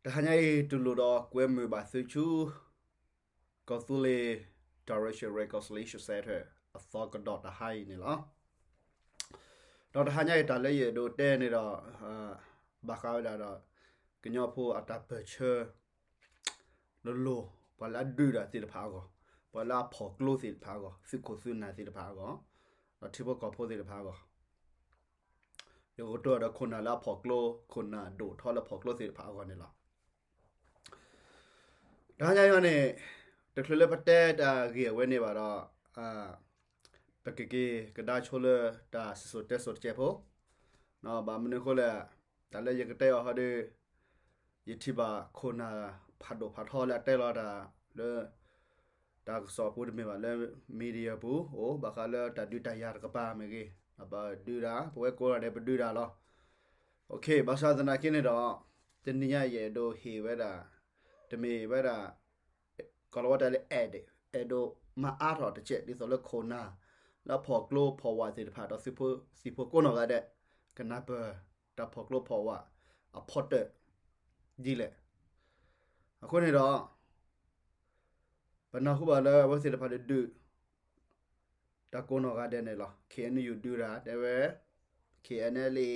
တဟါညါအံၤ တူၢ်လိာ်ဒီးကွဲမုာ်ဘၣ်သုဆူ ကီၢ်သူလ့ၤ Direction Reconciliation Center အသီကဒီးတဟါအံၤန့ၣ်လီၤ. ဒီးတဟါညါအံၤ တၢ်လၢယအဲၣ်ဒိးတဲန့ၣ်ဒီး ဘၣ်ဃးဝဲဒၣ်ဒီး ကညီဖိအတၢ်ပၢၢ်ဆၢ လိၤလိၤ ပှၤလၢအဒုးတၢ်သ့ၣ်တဖၣ်အဂီၢ်, ပှၤလၢအဖီၣ်ကျိသ့ၣ်တဖၣ်အဂီၢ်, သုးခိၣ်သုးနၢ်သ့ၣ်တဖၣ်အဂီၢ်, ဒီးထံဖိကီၢ်ဖိသ့ၣ်တဖၣ်အဂီၢ်, ယကတိၤဒီးခိၣ်နၢ်လၢအဖီၣ်ကျိ, ခိၣ်နၢ်ဒိၣ်ထီလၢဖီၣ်ကျိသ့ၣ်တဖၣ်အဂီၢ်န့ၣ်လီၤ. တဟါညါအံၤန့ၣ် တချုးလၢပတဲတၢ်ဂ့ၢ်အဝဲန့ၣ်ဘၣ်ဒီး ပကက့ၤကဒါဆိလၢတၢ်စံၣ်စိၤတဲစိၤတစဲးဖိ, ဘၣ်မနုၤအဃိလဲၣ်, တၢ်လၢယကတဲအီၤဟီဒီး ယထံၣ်ဘၣ်ခိၣ်နၢ်ဖးဒိၣ်ဖးထီလၢအတဲလီၤတၢ်လၢ တၢ်ကစီၣ်ပူၤတမ့ၢ်ဘၣ်လၢ media ပူၤအိၣ် ဘၣ်ဃးလၢတၢ်ဒုးတၢ်ယၤတကပၤမ့ၢ်ဂ့ၤ, ပဒုးတၢ် ပဝဲကိးဂၤဒဲးပဒုးတၢ်လီၤ. ဘၣ်ဆၣ်သနာ်က့န့ၣ်ဒီး တနံၤညါယအဲၣ်ဒိးဟ့ၣ်ဝဲဒၣ် တမ့ၢ်ဝဲဒၣ် ကိးလီၤဝဲတၢ်လၢ edit, အဲၣ်ဒိးမၤအါထီၣ်တစဲး ဒ်သိးလၢခိၣ်နၢ် လၢအဖီၣ်ကျိဖီၣ်ဝးသ့ၣ်တဖၣ် ဒီးသုးဖိသံၣ်ဖိကိးနီၢ်ဂၤဒဲး ကနၢ်ပၢၢ်တၢ်ဖီၣ်ကျိဖီၣ်ဝးအဖီတၢၣ်ဒ်လဲၣ်. အဃိန့ၣ်ဒီး ပနၢ်ဟူဘၣ်လၢအဝဲသ့ၣ်တဖၣ်ဒုးဒုး တၢ်ကိးနီၢ်ဂၤဒဲးန့ၣ်လီၤ. ခ့ၣ်အဲၣ်ယူၣ် ဒုးတၢ် တဲဝဲ, ခ့ၣ်အဲၣ်အဲလ်အ့,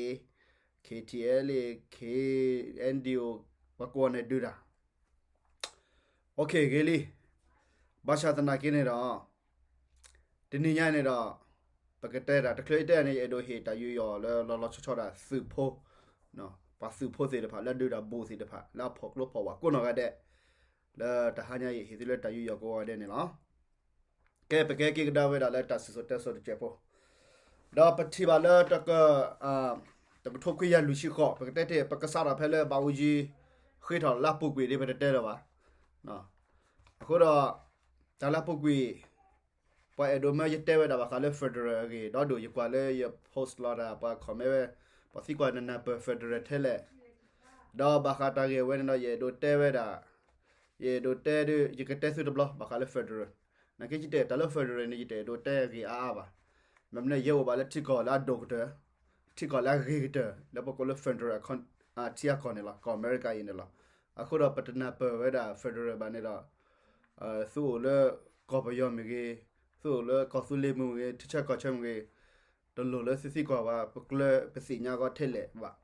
ခ့ၣ်ထံၣ်အဲလ်အ့, ခ့ၣ်အဲၣ်ယူၣ် ပှၤကိးဂၤန့ၣ်ဒုးတၢ် ဂ့ၤလံ. ဘၣ်ဆၣ်သနာ်က့န့ၣ်ဒီး တနံၤညါန့ၣ်ဒီး ပကတဲတၢ် တချုးယတဲန့ၣ် ယအဲၣ်ဒိးဟ့ၣ်တၢ်ယူးယီၣ်လၢလီၤလီၤဆီဆီဒၣ်သုးဖိ, ပှၤသုးဖိသ့ၣ်တဖၣ် လၢဒုးတၢ်ဘူးသ့ၣ်တဖၣ် လၢအဖီၣ်ကျိဖီၣ်ဝးကိးနီၢ်ဂၤဒဲး, လၢတဟါညါအံၤဟ့ၣ်သုလၢတၢ်ယူးယီၣ်ကိးဂၤဒဲးန့ၣ်လီၤ. ကဲ ပကက့ၤကဒါဝဲဒၣ်လၢတၢ်စံၣ်စိၤတဲစိၤတစဲးဖိ, ဒီးပထံၣ်ဘၣ်လၢ တကထိခွံကယၤလွံၢ်ဆံဃိး ပကတဲတ့ၢ် ပကစးထီၣ်ဖဲလၢဘးအူကၠံ ဃ့ထီၣ်လၢအပူၤကွံာ်ဒ်ပတတဲလၢၤဘၣ်. အဃိဒီး တၢ်လၢအပူၤကွံာ် ပှၤအဲၣ်ဒိးမၢယတဲဝဲဒၣ်ဘၣ်ဃးလၢ federal အဂ့ၢ် ဒီးဒိၣ်ယကွၢ်လၢယ post လီၤတၢ် ပှၤ comment ဝဲ ပှၤသံကွၢ်နနၢ်ပၢၢ် federal ထဲလဲၣ်, ဒီးဘၣ်ဃးတၢ်ဂ့ၢ်အဝဲန့ၣ်ဒီး ယအဲၣ်ဒိးတဲဝဲဒၣ် ယအဲၣ်ဒိးတဲဒ် ယကတဲသုတဘျီ ဘၣ်ဃးလၢ federal, နာ်က့ယတဲတၢ်လၢ federal န့ၣ် ယတအဲၣ်ဒိးတဲဂ့ၤအါအါဘၣ်. မ့မ့ၢ်လၢယအိၣ်ဘၣ်လၢထံကီၢ်လၢအဒိၣ်ကတၢၢ်, ထံကီၢ်လၢအဂ့ၤကတၢၢ် လၢပကိးလၢ federal ထံအကီၢ်န့ၣ်လီၤ, ကီၢ်အမဲရကၤအံၤန့ၣ်လီၤ. အဃိဒီးပတနၢ်ပၢၢ်ဝဲဒၣ် federal ဘၣ်န့ၣ်ဒီး သုအိၣ်လၢကီၢ်ပယီၤမ့ၢ်ဂ့ၤ, သုအိၣ်လၢကီၢ်သူလ့ၤမ့ၢ်ဂ့ၤ, ထံဆၢကီၢ်ဆၢမ့ၢ်ဂ့ၤ, တလိၣ်လၢသုသံကွၢ်ဘၣ် ပကျၢၤပသ့ၣ်ညါဂီၢ်ထဲလဲၣ်ဘၣ်.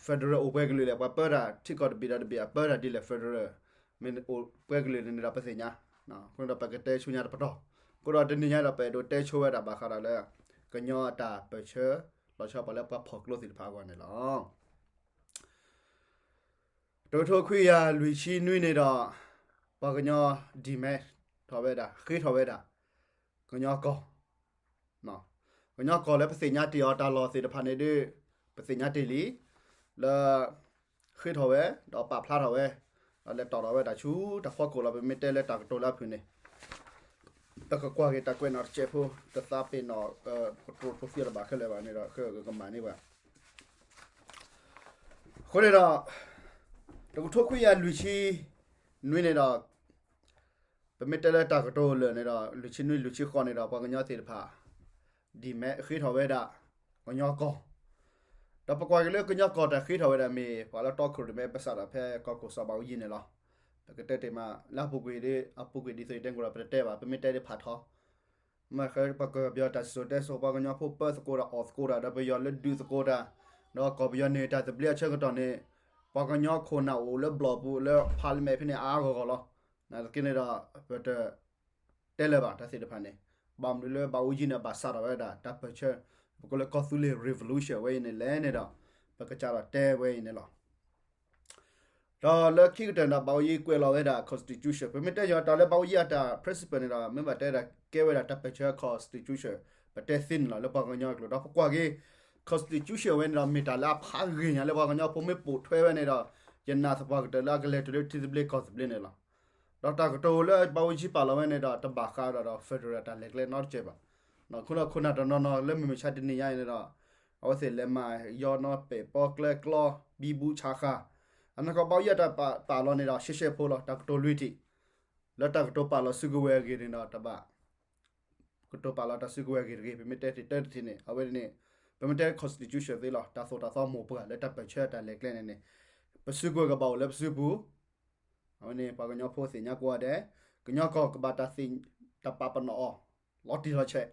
federal အိၣ်ပှဲၤကလုာ်လဲၣ်, ပှၤပၢတၢ်ထံကီၢ်တဘ့ၣ်ဒီးတဘ့ၣ် အပၢတၢ်ဒ်လဲၣ် federal, မ့ၢ်အိၣ်ပှဲၤကလုာ်န့ၣ်ဒီးပသ့ၣ်ညါ, အဃိဒီးပကတဲဆူညါတပတီၢ်, အဃိဒီးတနံၤညါဒီး ပအဲၣ်ဒိးတဲဆိဝဲဒၣ်ဘၣ်ဃးဒီးလၢ ကညီအတၢ်ပၢၢ်ဆၢ လီၤဆီပှၤလၢပှၤဖီၣ်ကျိသ့ၣ်တဖၣ်အဂီၢ်န့ၣ်လီၤ. တကထိခွံကယၤလွံၢ်ဆံနွံန့ၣ်ဒီး ပှၤကညီ demand ထီၣ်ဝဲဒၣ် ဃ့ထီၣ်ဝဲဒၣ် ကညီကီၢ်, ကညီကီၢ်လၢပသ့ၣ်ညါတ့ၢ်အီၤတၢ်လီၢ်သ့ၣ်တဖၣ်န့ၣ်ဒီး ပသ့ၣ်ညါတ့ၢ်လံ, လၢ ဃ့ထီၣ်ဝဲ ဒီးပာ်ဖျါထီၣ်ဝဲ, ဒီးလဲၤတီၣ်ထီၣ်ဝဲဒၣ်ဆူတၢ်ဖီခိၣ်လီၤ. ပမ့ၢ်တဲလၢတၢ်ကတိၤလၢအဖုၣ်န့ၣ် ပကကွၢ်က့ၤတၢ်ကွဲးနီၣ်တစဲးဖိ တသးပ့ၤနီၣ် ကတိၤတိၤသံအီၤတဘၣ်ခဲလၢာ်ဘၣ်န့ၣ်ဒီး ကမၤန့ၢ်ဘၣ်. အဃိန့ၣ်ဒီး တကထိခွံကယၤလွံၢ်ဆံနွံန့ၣ်ဒီး ပမ့ၢ်တဲလၢတၢ်ကတိၤလၢာ်န့ၣ်ဒီး လွံၢ်ဆံနွံ လွံၢ်ဆံဃိးန့ၣ်ဒီး ပှၤကညီသ့ၣ်တဖၣ် demand ဃ့ထီၣ်ဝဲဒၣ် ကညီကီၢ်, ဒီးပကွၢ်က့ၤလၢကညီကီၢ်တၢ်ဃ့ထီၣ်ဝဲဒၣ်မ့ၢ် ပှၤလၢတီခိၣ်ရိၣ်မဲ ပစးထီၣ်ဖဲကီၢ်ခိၣ်စီၤဘးအူကၠံန့ၣ်လီၤ. ပကတဲတ့ၢ်မး လၢအပူၤကွံာ်ဒ် အပူၤကွံာ်ဒ်သိးယတဲကဒီးပတတဲဘၣ် ပမ့ၢ်တဲဒ်ဖးထီ မ့ၢ်ဃဲပကပယီၤတၢ်စံၣ်စိၤတဲစိၤ ပှၤကညီဖိပၢသကိးတၢ်အီၣ်သကိးတၢ် ဒီးပယီၤလၢဒုးသကိးတၢ်, ဒီးကီၢ်ပယီၤန့ၣ်တၢ်သဘျ့အဆၢကတီၢ်န့ၣ် ပှၤကညီခိၣ်နၢ်အိၣ်လၢဘျီၣ်ပူၤလၢ parliament ဖဲန့ၣ်အါအါဂီၢ်ဂီၢ်လီၤ. နာ်သက့န့ၣ်ဒီး ပတ တဲလၢၤဘၣ်တၢ်သ့ၣ်တဖၣ်န့ၣ်, ဘၣ်မနုၤလၢဘးအူကၠံန့ၣ် ဘၣ်စးထီၣ်ဝဲဒၣ်တၢ်ပၢၢ်ဆၢ ပကိးလၢကီၢ်သူလ့ၤ revolution ဝဲအံၤန့ၣ်လဲၣ်န့ၣ်ဒီး ပကစးထီၣ်တဲဝဲအံၤန့ၣ်လီၤ. ဒီးလၢခံကတၢၢ်န့ၣ်ဒီး ဘးအူကၠံကွဲးလီၤဝဲဒၣ် constitution ပမ့ၢ်တဲယီၤတၢ်လၢဘးအူကၠံအတၢ် principle န့ၣ်ဒီး မ့ၢ်ဘၣ်တဲဒၣ်ကဲဝဲဒၣ်တၢ်ပၢၢ်ဆၢ constitution ပတဲသ့န့ၣ်လီၤ လၢပှၤကညီအကျိာ် ဒီးပကွၢ်က့ၤ constitution ဝဲန့ၣ်ဒီး မ့ၢ်တၢ်လၢအဖးဂ့ၤညါလၢပှၤကညီဖိမ့ၢ်ပိာ်ထွဲဝဲန့ၣ်ဒီး ယနာ်သပှၢ်ကတၢၢ်လၢအကလဲၤတုၤလၢထံသဘျ့ကီၢ်သဘျ့န့ၣ်လီၤ. ဒီးတၢ်ကတိၤလၢဘးအူကၠံပာ်လီၤဝဲန့ၣ်ဒီး တဘၣ်ဃးဒီး federal တၢ်လဲၤကျဲနီတစဲးဘၣ်. ခိၣ်နၢ်ခိၣ်နၢ်တနီၤနီၤလၢမုၢ်မဆါတနံၤညါအံၤန့ၣ်ဒီး အဝဲသ့ၣ်လဲၤမၤယီနီၣ်ပဲာ်ပီကျဲကျီ ဘံဘူဆးဃာ် အနီၢ်ကီၢ်ဘးအူကၠံအတၢ်ပာ်လီၤန့ၣ်ဒီး ရှဲရှဲဖိလီၤ တၢ်ကတိၤလွံၢ်ထံၣ် လၢတၢ်ကတိၤပာ်လီၤစုကဝဲၤအဂ့ၢ်န့ၣ်ဒီး တဘၣ် ကတိၤပာ်လီၤတၢ်စုကဝဲၤအဂ့ၢ်တဂ့ၤ ပမ့ၢ်တဲတထံၣ်တထံၣ်န့ၣ် အဝဲန့ၣ် ပမ့ၢ်တဲ constitution သ့လီၤ တၢ်သိၣ်တၢ်သီမိၢ်ပှၢ်လၢတၢ်ပၢၢ်ဆၢတၢ်လဲၤကျဲန့ၣ်န့ၣ် ပစုကဝဲၤကဘၣ်အိၣ်လၢပစုပူၤ, အဝဲန့ၣ် ပှၤကညီဖိသ့ၣ်ညါကိးဂၤဒဲး, ကညီကီၢ်ကဘၣ်တၢ်သ့ၣ် တၢ်ပာ်ပနီၣ်အီၤ လီၤတံၢ်လီၤဆဲး,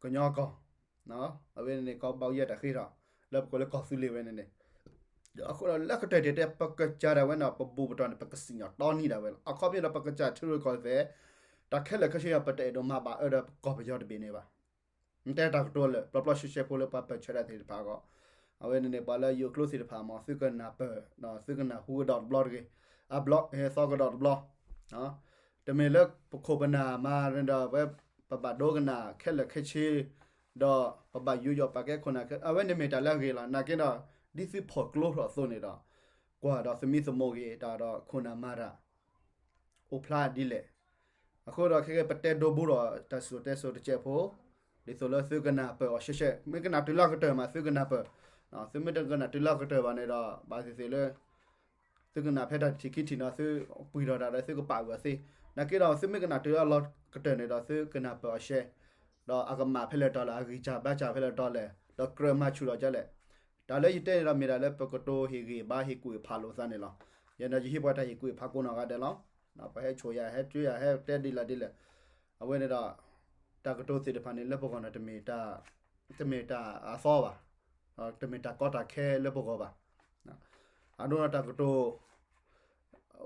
ကညီကီၢ်, အဝဲန့ၣ်န့ၣ် ကီၢ်ဘၣ်ယဲၢ်တၢ်ဃ့ထီၣ် လၢပကိးလၢကီၢ်သူလ့ၤဝဲန့ၣ်န့ၣ်, အဃိဒီးလၢကတၢၢ်တဲတဲ ပကစၢ်ဒၣ်ဝဲန့ၣ် ပဘူးပတီၢ်န့ၣ် ပကစံၣ်ညီၣ်တီနံၣ်ဒၣ်ဝဲလီၤ. အခီပညီဒီး ပကစၢ်ထံရူၢ်ကီၢ်သဲး တၢ်ခဲလၢာ်ခဲဆ့ ပတအဲၣ်ဒိးမၤဘၣ်အၢဒီးပကီၢ်ပယီၤတဘ့ၣ်န့ၣ်ဘၣ်. မ့ၢ်တဲတၢ်ကတိၤလၢာ် ပျီပျီရှဲရှဲဖိလၢပှၤပၢၢ်ဆၢတၢ်သ့ၣ်တဖၣ်အဂီၢ်, အဝဲန့ၣ်န့ၣ် ပှၤလၢယိၤကျိသ့ၣ်တဖၣ်မ့ၢ် သုကနၣ်ပၢၢ် သုကနၣ်ဟူကဒီးတဘျီတဂ့ၤ, အဘျီ ဟဲသီကဒီးတဘျီ, တမ့ၢ်လၢပခိၣ်ပနၢ်မၤဒီး ပဘၣ်ဒိကနၣ်ခဲလၢာ်ခဲဆ့ ဒီးပဘၣ်ယူးယီၣ်ပာ်ကဲခိၣ်နၢ်ခဲ အဝဲန့ၣ်မ့ၢ်တၢ်လၢအဂ့ၤလီၤ. နာ်က့ဒီး ဒ်သုဖီၣ်ကျိထီၣ်အသိးန့ၣ်ဒီး ကွၢ်ဒီးသမံသမိးက့ၤတၢ်ဒီးခိၣ်နၢ်မၤတၢ် အိၣ်ဖျါဒ်လဲၣ်. အဃိဒီးခဲကဲပတဲဒိဘိဒီးတၢ်စံၣ်စိၤတဲစိၤတစဲးဖိ, ဒ်သိးလၢသုကနၢ်ပၢၢ်အီၤရှဲရှဲ, မ့ၢ်ကနၣ်တုၤလၢအကတၢၢ်မး သုကနၢ်ပၢၢ်, သုမ့ၢ်တကနၣ်တုၤလၢအကတၢၢ်ဘၣ်န့ၣ်ဒီး ဘၣ်သ့ၣ်သ့ၣ်လၢ သုကနၣ်ဖဲတၢ်ထံၣ်ခံထံၣ်န့ၣ် သုပှံၤထီၣ်တၢ်ဒီးသုကပာ်အုၣ်အသ့, နာ်က့ဒီး သုမ့ၢ်ကနၣ်တုၤလၢအလီၤကတၢၢ်န့ၣ်ဒီး သုကနၢ်ပၢၢ်အီၤရှဲ ဒီးအကမၣ်ဖဲလဲၣ်တီလဲၣ် အဂံၢ်စၢ်ဘါစၢ်ဖဲလဲၣ်တီလဲၣ် ဒီးကြၢးမၤဆူၣ်ထီၣ်ဒ်လဲၣ်. တၢ်လၢယတဲန့ၣ်ဒီးမ့ၢ်ဒၣ်လၢပကတိၤဟ့ၣ်ဂံၢ်ဘါဟ့ၣ်ကူၣ်ဟ့ၣ်ဖးလိာ်သးန့ၣ်လီၤ. ယဲန့ၣ်ယဟံးပှၤတၢ်ဟ့ၣ်ကူၣ်ဟ့ၣ်ဖးကိးနီၢ်ဂၤဒဲးလီၤ. ပှၤဟဲဆိၣ်ယၤ ဟဲတုၤယၤ ဟဲတဲဒ်လဲၣ်ဒ်လဲၣ်, အဝဲန့ၣ်ဒီး တၢ်ကတိၤသ့ၣ်တဖၣ်န့ၣ် လၢပဂီၢ်န့ၣ် တမ့ၢ်တၢ်အသီဘၣ်, တမ့ၢ်တၢ်ကီတၢ်ခဲလၢပဂီၢ်ဘၣ်. အဒိဒီးတၢ်ကတိၤ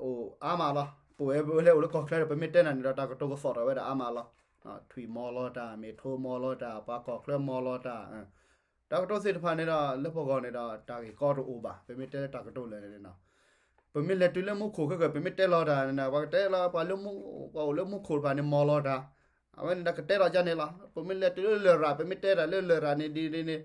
အိၣ်အါမးလီၤ. ပဝဲလၢအိၣ်လၢကီၢ်ချၢဒီး ပမ့ၢ်တဲနၤန့ၣ်ဒီး တၢ်ကတိၤကသီၣ်ထီၣ်ဝဲဒၣ်အါမးလီၤ. ထွံၣ်မီလီၤတၢ်, မ့ၢ်ထိမီလီၤတၢ်, ပှၤကီၢ်ချၢမီလီၤတၢ်, တၢ်ကတိၤသ့ၣ်တဖၣ်န့ၣ်ဒီး လၢပဂီၢ်န့ၣ်ဒီး တၢ်ဂ့ၢ်ကီတအိၣ်ဘၣ်. ပမ့ၢ်တဲလၢတၢ်ကတိၤလၢာ်န့ၣ် ပမ့ၢ်လဲၤတုၤလၢမူခိၣ်ခဲကၢၢ် ပမ့ၢ်တဲလီၤတၢ်န့ၣ် ပှၤကတဲလီၤပှၤလၢမူ, ပှၤအိၣ်လၢမူခိၣ်တဖၣ်န့ၣ် မီလီၤတၢ်, အဝဲန့ၣ်ဒီးကတဲထီၣ်ဒ်န့ၣ်လီၤ. ပမ့ၢ်လဲၤတုၤလၢလရာ် ပမ့ၢ်တဲတၢ်လၢလရာ်န့ၣ်ဒ်န့ၣ်,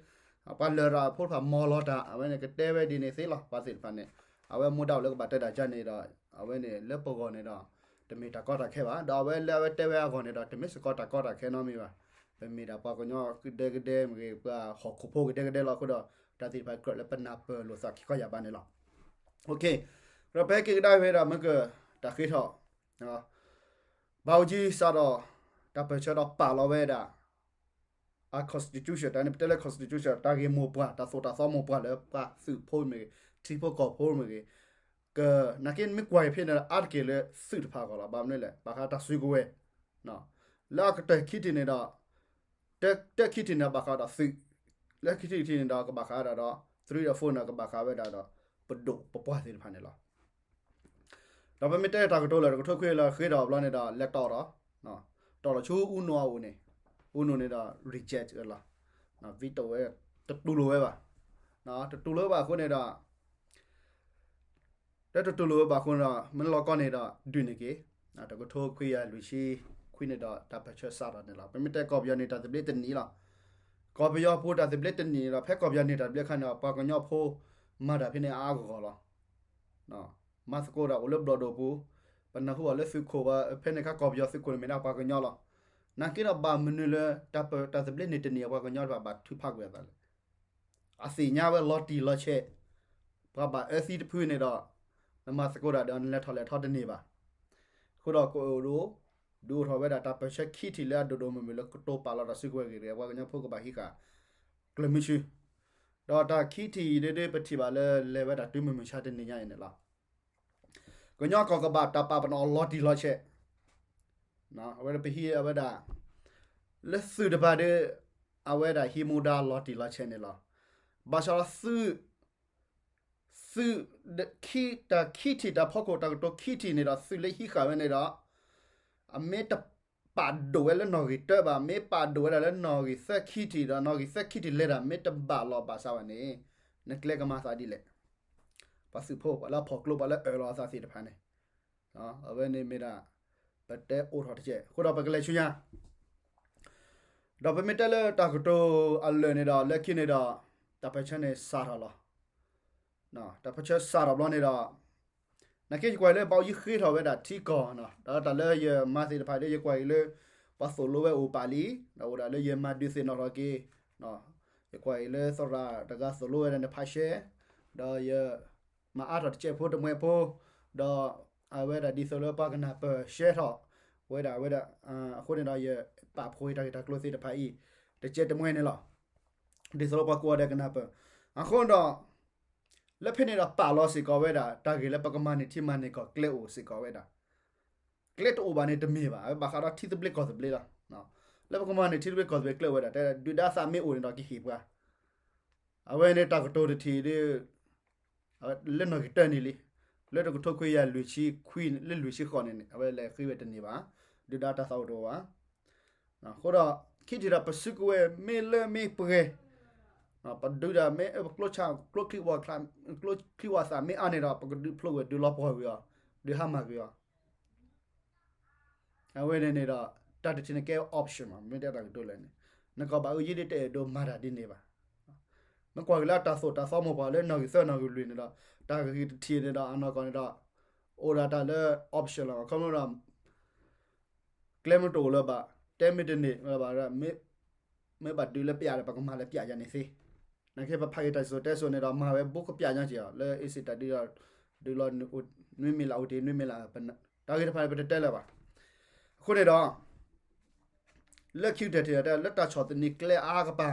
ပှၤလရာ်ဖိတဖၣ်မီလီၤတၢ်, အဝဲန့ၣ်ကတဲဝဲဒ်န့ၣ်သ့လီၤ. ပှၤသ့ၣ်တဖၣ်န့ၣ် အဝဲမူဒါအိၣ်လၢကဘၣ်တဲတၢ်ဒ်န့ၣ်ဒီး အဝဲန့ၣ်လၢပဂီၢ်န့ၣ်ဒီး တမ့ၢ်တၢ်ကီတၢ်ခဲဘၣ်. ဒီးအဝဲလၢအဝဲတဲဝဲအဂီၢ်န့ၣ်ဒီး တမ့ၢ်စ့ၢ်ကီးတၢ်ကီတၢ်ခဲနီတမံၤဘၣ်. ပမ့ၢ်ဒၣ်ပှၤကညီကဒဲကဒဲမ့ၢ်ဂ့ၤ, ပှၤဟီၣ်ခိၣ်ဖိကဒဲကဒဲလီၤ. အဃိဒီး တၢ်သ့ၣ်တဖၣ်ကြၢးလၢပနၢ်ပၢၢ်လိာ်သးခံခီယၢ်ဘးန့ၣ်လီၤ. ဒီးပဟဲက့ၤကဒါက့ၤဒီး မ့ၢ်ကတၢ်ဃ့ထီၣ် ဘၣ်အူကၠံစးထီၣ် တၢ်ပၢၢ်ဆၢဒီးပာ်လီၤဝဲဒၣ် အ constitution, တၢ်န့ၣ်ပတဲလၢ constitution တၢ်ဂ့ၢ်မိၢ်ပှၢ်, တၢ်သိၣ်တၢ်သီမိၢ်ပှၢ်လၢပှၤသုးဖိမ့ၢ်ဂ့ၤ, ထံဖိကီၢ်ဖိမ့ၢ်ဂ့ၤ, က နာ်က့မ့ၢ်ကွၢ်က့ၤဖဲန့ၣ် အါတက့ၢ်လၢသုးတဖၣ်အဂီၢ်လီၤ. ဘၣ်မနုၤလဲၣ်, ဘၣ်ဃးတၢ်စုကဝဲၤ လၢအကတၢၢ်ခံထံၣ်န့ၣ်ဒီး တၢ်ခံထံၣ်န့ၣ် ဘၣ်ဃးဒီးသုး, လၢခံထံၣ်တထံၣ်န့ၣ်ဒီး ကဘၣ်ဃးဒၣ်ဒီး three or four န့ၣ် ကဘၣ်ဃးဝဲဒၣ်ဒီး ပဒိၣ်ပပှၢ်သ့ၣ်တဖၣ်န့ၣ်လီၤ. ဒီးပမ့ၢ်တဲတၢ်ကတိၤလၢာ် တကထိခွံကလးဃ့ထီၣ်ဘျီန့ၣ်ဒီး လဲၤတီၣ်ထီၣ်, တီၣ်ထီၣ်ဆူအူနိၣ်အအိၣ်န့ၣ်, အူနိၣ်န့ၣ်ဒီး reject ဝဲလီၤ. veto ဝဲ, တတူၢ်လိာ်ဝဲဘၣ်, တတူၢ်လိာ်ဝဲဘၣ်အဃိန့ၣ်ဒီး တတူၢ်လိာ်ဝဲဘၣ်အဃိန့ၣ်ဒီး မ့ၢ်လီၤကီန့ၣ်ဒီး ဒုးန့ၢ်က့ၤ, တကထိခွံကယၤလွံၢ်ဆံခွံန့ၣ်ဒီး တၢ်ပၢၢ်ဆၢစးထီၣ်န့ၣ်လီၤ. ပမ့ၢ်တဲကီၢ်ပယီၤန့ၣ် တၢ်သဘျ့တနံၤလီၤ. ကီၢ်ပယီၤပူၤတၢ်သဘျ့တနံၤန့ၣ်ဒီး ဖဲကီၢ်ပယီၤန့ၣ်တၢ်သဘျ့အခါန့ၣ်ဒီး ပှၤကညီဖိမၤတၢ်ဖဲန့ၣ်အါအါဂီၢ်ဂီၢ်လီၤ. မၤသကိးတၢ်အိၣ်လၢဘျီၣ်ဒိၣ်ပူၤ, ပနၢ်ဟူအီၤလၢသုးခိၣ်ဘၣ်, ဖဲန့ၣ်အခါကီၢ်ပယီၤသုးခိၣ်န့ၣ်မ့ၢ်ဒၣ်ပှၤကညီလီၤ. နာ်က့ဒီးဘၣ်မနုၤလၢ တၢ်သဘျ့န့ၣ်တနံၤ ပှၤကညီတဖၣ်ဘၣ်ထုးဖးကွံာ်အသးလဲၣ်. အသ့ၣ်ညါဝဲလီၤတံၢ်လီၤဆဲး, ပှၤဘၣ်အၢသံတဖုန့ၣ်ဒီး နမၤသကိးတၢ်ဒီးနလဲၤထီၣ်လဲၤထီတန့ၢ်ဘၣ်. အဃိဒီးကအိၣ်ဒိၣ်, ဒုးအိၣ်ထီၣ်ဝဲဒၣ်တၢ်ပၢၢ်ဆၢခံထံၣ်လၢအဒိၣ်ဒိၣ်မုၢ်မုၢ်လၢကတိၤပာ်လီၤတၢ်စုကဝဲၤဂ့ၢ်ဂ့ၢ် ပှၤကညီဖိကဘၣ်ဟံးဃာ်ကျၢၤမုဆူ, ဒီးတၢ်ခံထံၣ်အံၤဒ်ဒ်ပထံၣ်ဘၣ်လၢလဲၤဝဲဒၣ်တုၤမုၢ်မဆါတနံၤညါအံၤန့ၣ်လီၤ. ကညီကီၢ်ကဘၣ်တၢ်ပာ်ပနီၣ်အီၤလီၤတံၢ်လီၤဆဲး, အဝဲဒၣ်ပဟံးအဝဲဒၣ် လၢသုးတဖၣ်ဒီး အဝဲဒၣ်ဟံးမူဒါလီၤတံၢ်လီၤဆဲးန့ၣ်လီၤ. ဘၣ်ဆၣ်ဒီးသုး, သုး, တၢ်ခံထံၣ်တၢ်ဖီခိၣ် တၢ်ကတိၤခံထံၣ်န့ၣ်ဒီး သုးလၢဟံးဃာ်ဝဲန့ၣ်ဒီး အမ့ၢ်တပာ်ဒိၣ်ဝဲလၢနီၣ်ဂံၢ်တၢဘၣ်, မ့ၢ်ပာ်ဒိၣ်ဝဲဒၣ်လၢနီၣ်ဂံၢ်သၢခံထံၣ်ဒီး နီၣ်ဂံၢ်သၢခံထံၣ်လဲၤတၢ် မ့ၢ်တဘၣ်လီၤဘၣ်ဆၣ်ဝဲန့ၣ် နကျဲကမၤသးဒ်လဲၣ်. ပှၤသုးဖိ ပှၤလၢအဖီၣ်ကျိ ပှၤလၢအၢၣ်လီၤအသးသ့ၣ်တဖၣ်န့ၣ် အဝဲန့ၣ်မ့ၢ်ဒၣ် ပတဲအိးထီၣ်တကဲး အဃိဒီးပကလဲၤဆူညါ, ဒီးပမ့ၢ်တဲလၢတၢ်ကတိၤအလၢာ်န့ၣ်ဒီး လၢခံန့ၣ်ဒီး တၢ်ပၢၢ်ဆၢန့ၣ်စးထီၣ်လီၤ. တၢ်ပၢၢ်ဆၢစးထီၣ်ဘျီန့ၣ်ဒီး နာ်က့ယကွၢ်အံၤလၢ ဘၣ်ယဃ့ထီၣ်ဝဲဒၣ်ထံကီၢ်, ဒီးတၢ်လၢယမၤသ့ၣ်တဖၣ်ဒီး ယကွၢ်အံၤလၢ ပှၤသိၣ်လိဝဲအိၣ်ပာ်လံ, ဒီးအိၣ်ဒၣ်လၢယမၤဒုးသ့ၣ်နီၣ်ထီၣ်က့ၤ, ယကွၢ်အံၤလၢသရၣ်တဂၤသိၣ်လိဝဲဒၣ်န့ၣ်ဖးရှဲ, ဒီးယမၤအါထီၣ်တစဲးဖိတမှဲးဖိ, ဒီးအဝဲဒၣ်ဒ်သိးလၢ ပှၤကနၢ်ပၢၢ်ရှဲထီၣ်ဝဲဒၣ်ဝဲဒၣ်, အဃိန့ၣ်ဒီး ယပာ်ဖှိၣ်တၢ်ဂ့ၢ်တၢ်ကျိၤသ့ၣ်တဖၣ်အံၤ တစဲးတမှဲးန့ၣ်လီၤ. ဒ်သိးလၢပှၤကိးဂၤဒဲးကနၢ်ပၢၢ်, အဃိဒီး လၢဖဲန့ၣ်ဒီးပာ်လီၤစ့ၢ်ကီးဝဲဒၣ် တၢ်ဂ့ၢ်လၢပကမၤန့ၢ်ထံမၤန့ၢ်ကီၢ်ကျဲအိၣ်စ့ၢ်ကီးဝဲဒၣ်, ကျဲတအိၣ်ဘၣ်န့ၣ်တမ့ၢ်ဘၣ်, အဝဲဘၣ်ဃးဒီးထံသဘျ့ကီၢ်သဘျ့လီၤ. လၢပကမၤန့ၢ်ထံသဘျ့ကီၢ်သဘျ့ကျဲအိၣ်ဝဲဒၣ် တဲဒုၣ်ဒါသးမ့ၢ်အိၣ်န့ၣ်ဒီးကဟ့ၣ်ပှၤ, အဝဲန့ၣ်တၢ်ကတိၤတထံၣ်ဒီး လၢနီၣ်ဂံၢ်တၢန့ၣ်လံ, လၢတကထိခွံကယၤလွံၢ်ဆံခွံ လၢလွံၢ်ဆံဃိးန့ၣ်န့ၣ် အဝဲလဲၤဃ့ဝဲတန့ၢ်ဘၣ်, ဒုၣ်ဒါတၢ်သးအိၣ်တအိၣ်ဘၣ်. အဃိဒီး ခံထံၣ်ဒီးပစုကဝဲၤမ့ၢ်လၢမ့ၢ်ပှဲၤ, ပဒုးဒၣ်မ့ၢ် ပကျိဆၣ် ကျိချံဝီသးမ့ၢ်အါန့ၣ်ဒီး ပကဒုးဖျိဝဲဒုးလီၤပှီၢ်ကွံာ်အီၤ, ဒုးဟါမၢ်ကွံာ်အီၤ အဝဲန့ၣ်န့ၣ်ဒီး တၢ်တထံၣ်န့ၣ်ကဲ option မ့ၢ်တဲတၢ်ကတိၤလဲၣ်န့ၣ်, နကီၢ်ဘၣ်အူကၠံဒ်တအဲၣ်ဒိးမၤတၢ်ဒ်န့ၣ်ဘၣ်. မ့ၢ်ကွၢ်က့ၤလၢအတၢ်သိၣ်တၢ်သီမိၢ်ပှၢ်လၢနီၣ်ဂံၢ်သၢနီၣ်ဂံၢ်လွံၢ်န့ၣ်ဒီး တၢ်ဂ့ၢ်တထံၣ်န့ၣ်ဒီး အနီၢ်ကီၢ်န့ၣ်ဒီး အိၣ်ဒၣ်တၢ်လၢ option လီၤ. ခီဖျိဒီး ကျဲမ့ၢ်တအိၣ်လၢၤဘၣ်, တဲမ့ၢ်တန့ၢ်လၢၤဘၣ်ဒီး မ့ၢ်ဘၣ်ဒုးလၢပျးဒီး ပကမၤလၢပျးယၤန့ၣ်သ့. နာ်က့ပဖးက့ၤတၢ်စံၣ်စိၤတဲစိၤန့ၣ်ဒီး မၤဝဲဘူးကပျးညီက့ၤအီၤ လၢအ့စ့ၣ်တၢ်ဒုးဒီး ဒုးလီၤ နွံမံၤလၢ်အိၣ်တ့ၢ် နွံမံၤလၢ် တၢ်ဂ့ၢ်တဖၣ်န့ၣ် ပတတဲလၢၤဘၣ်. အဃိန့ၣ်ဒီး လၢခံကတၢၢ်တ့ၢ်ဒီး လၢတၢ်ဆီၣ်သနံးကျဲအါကပၤ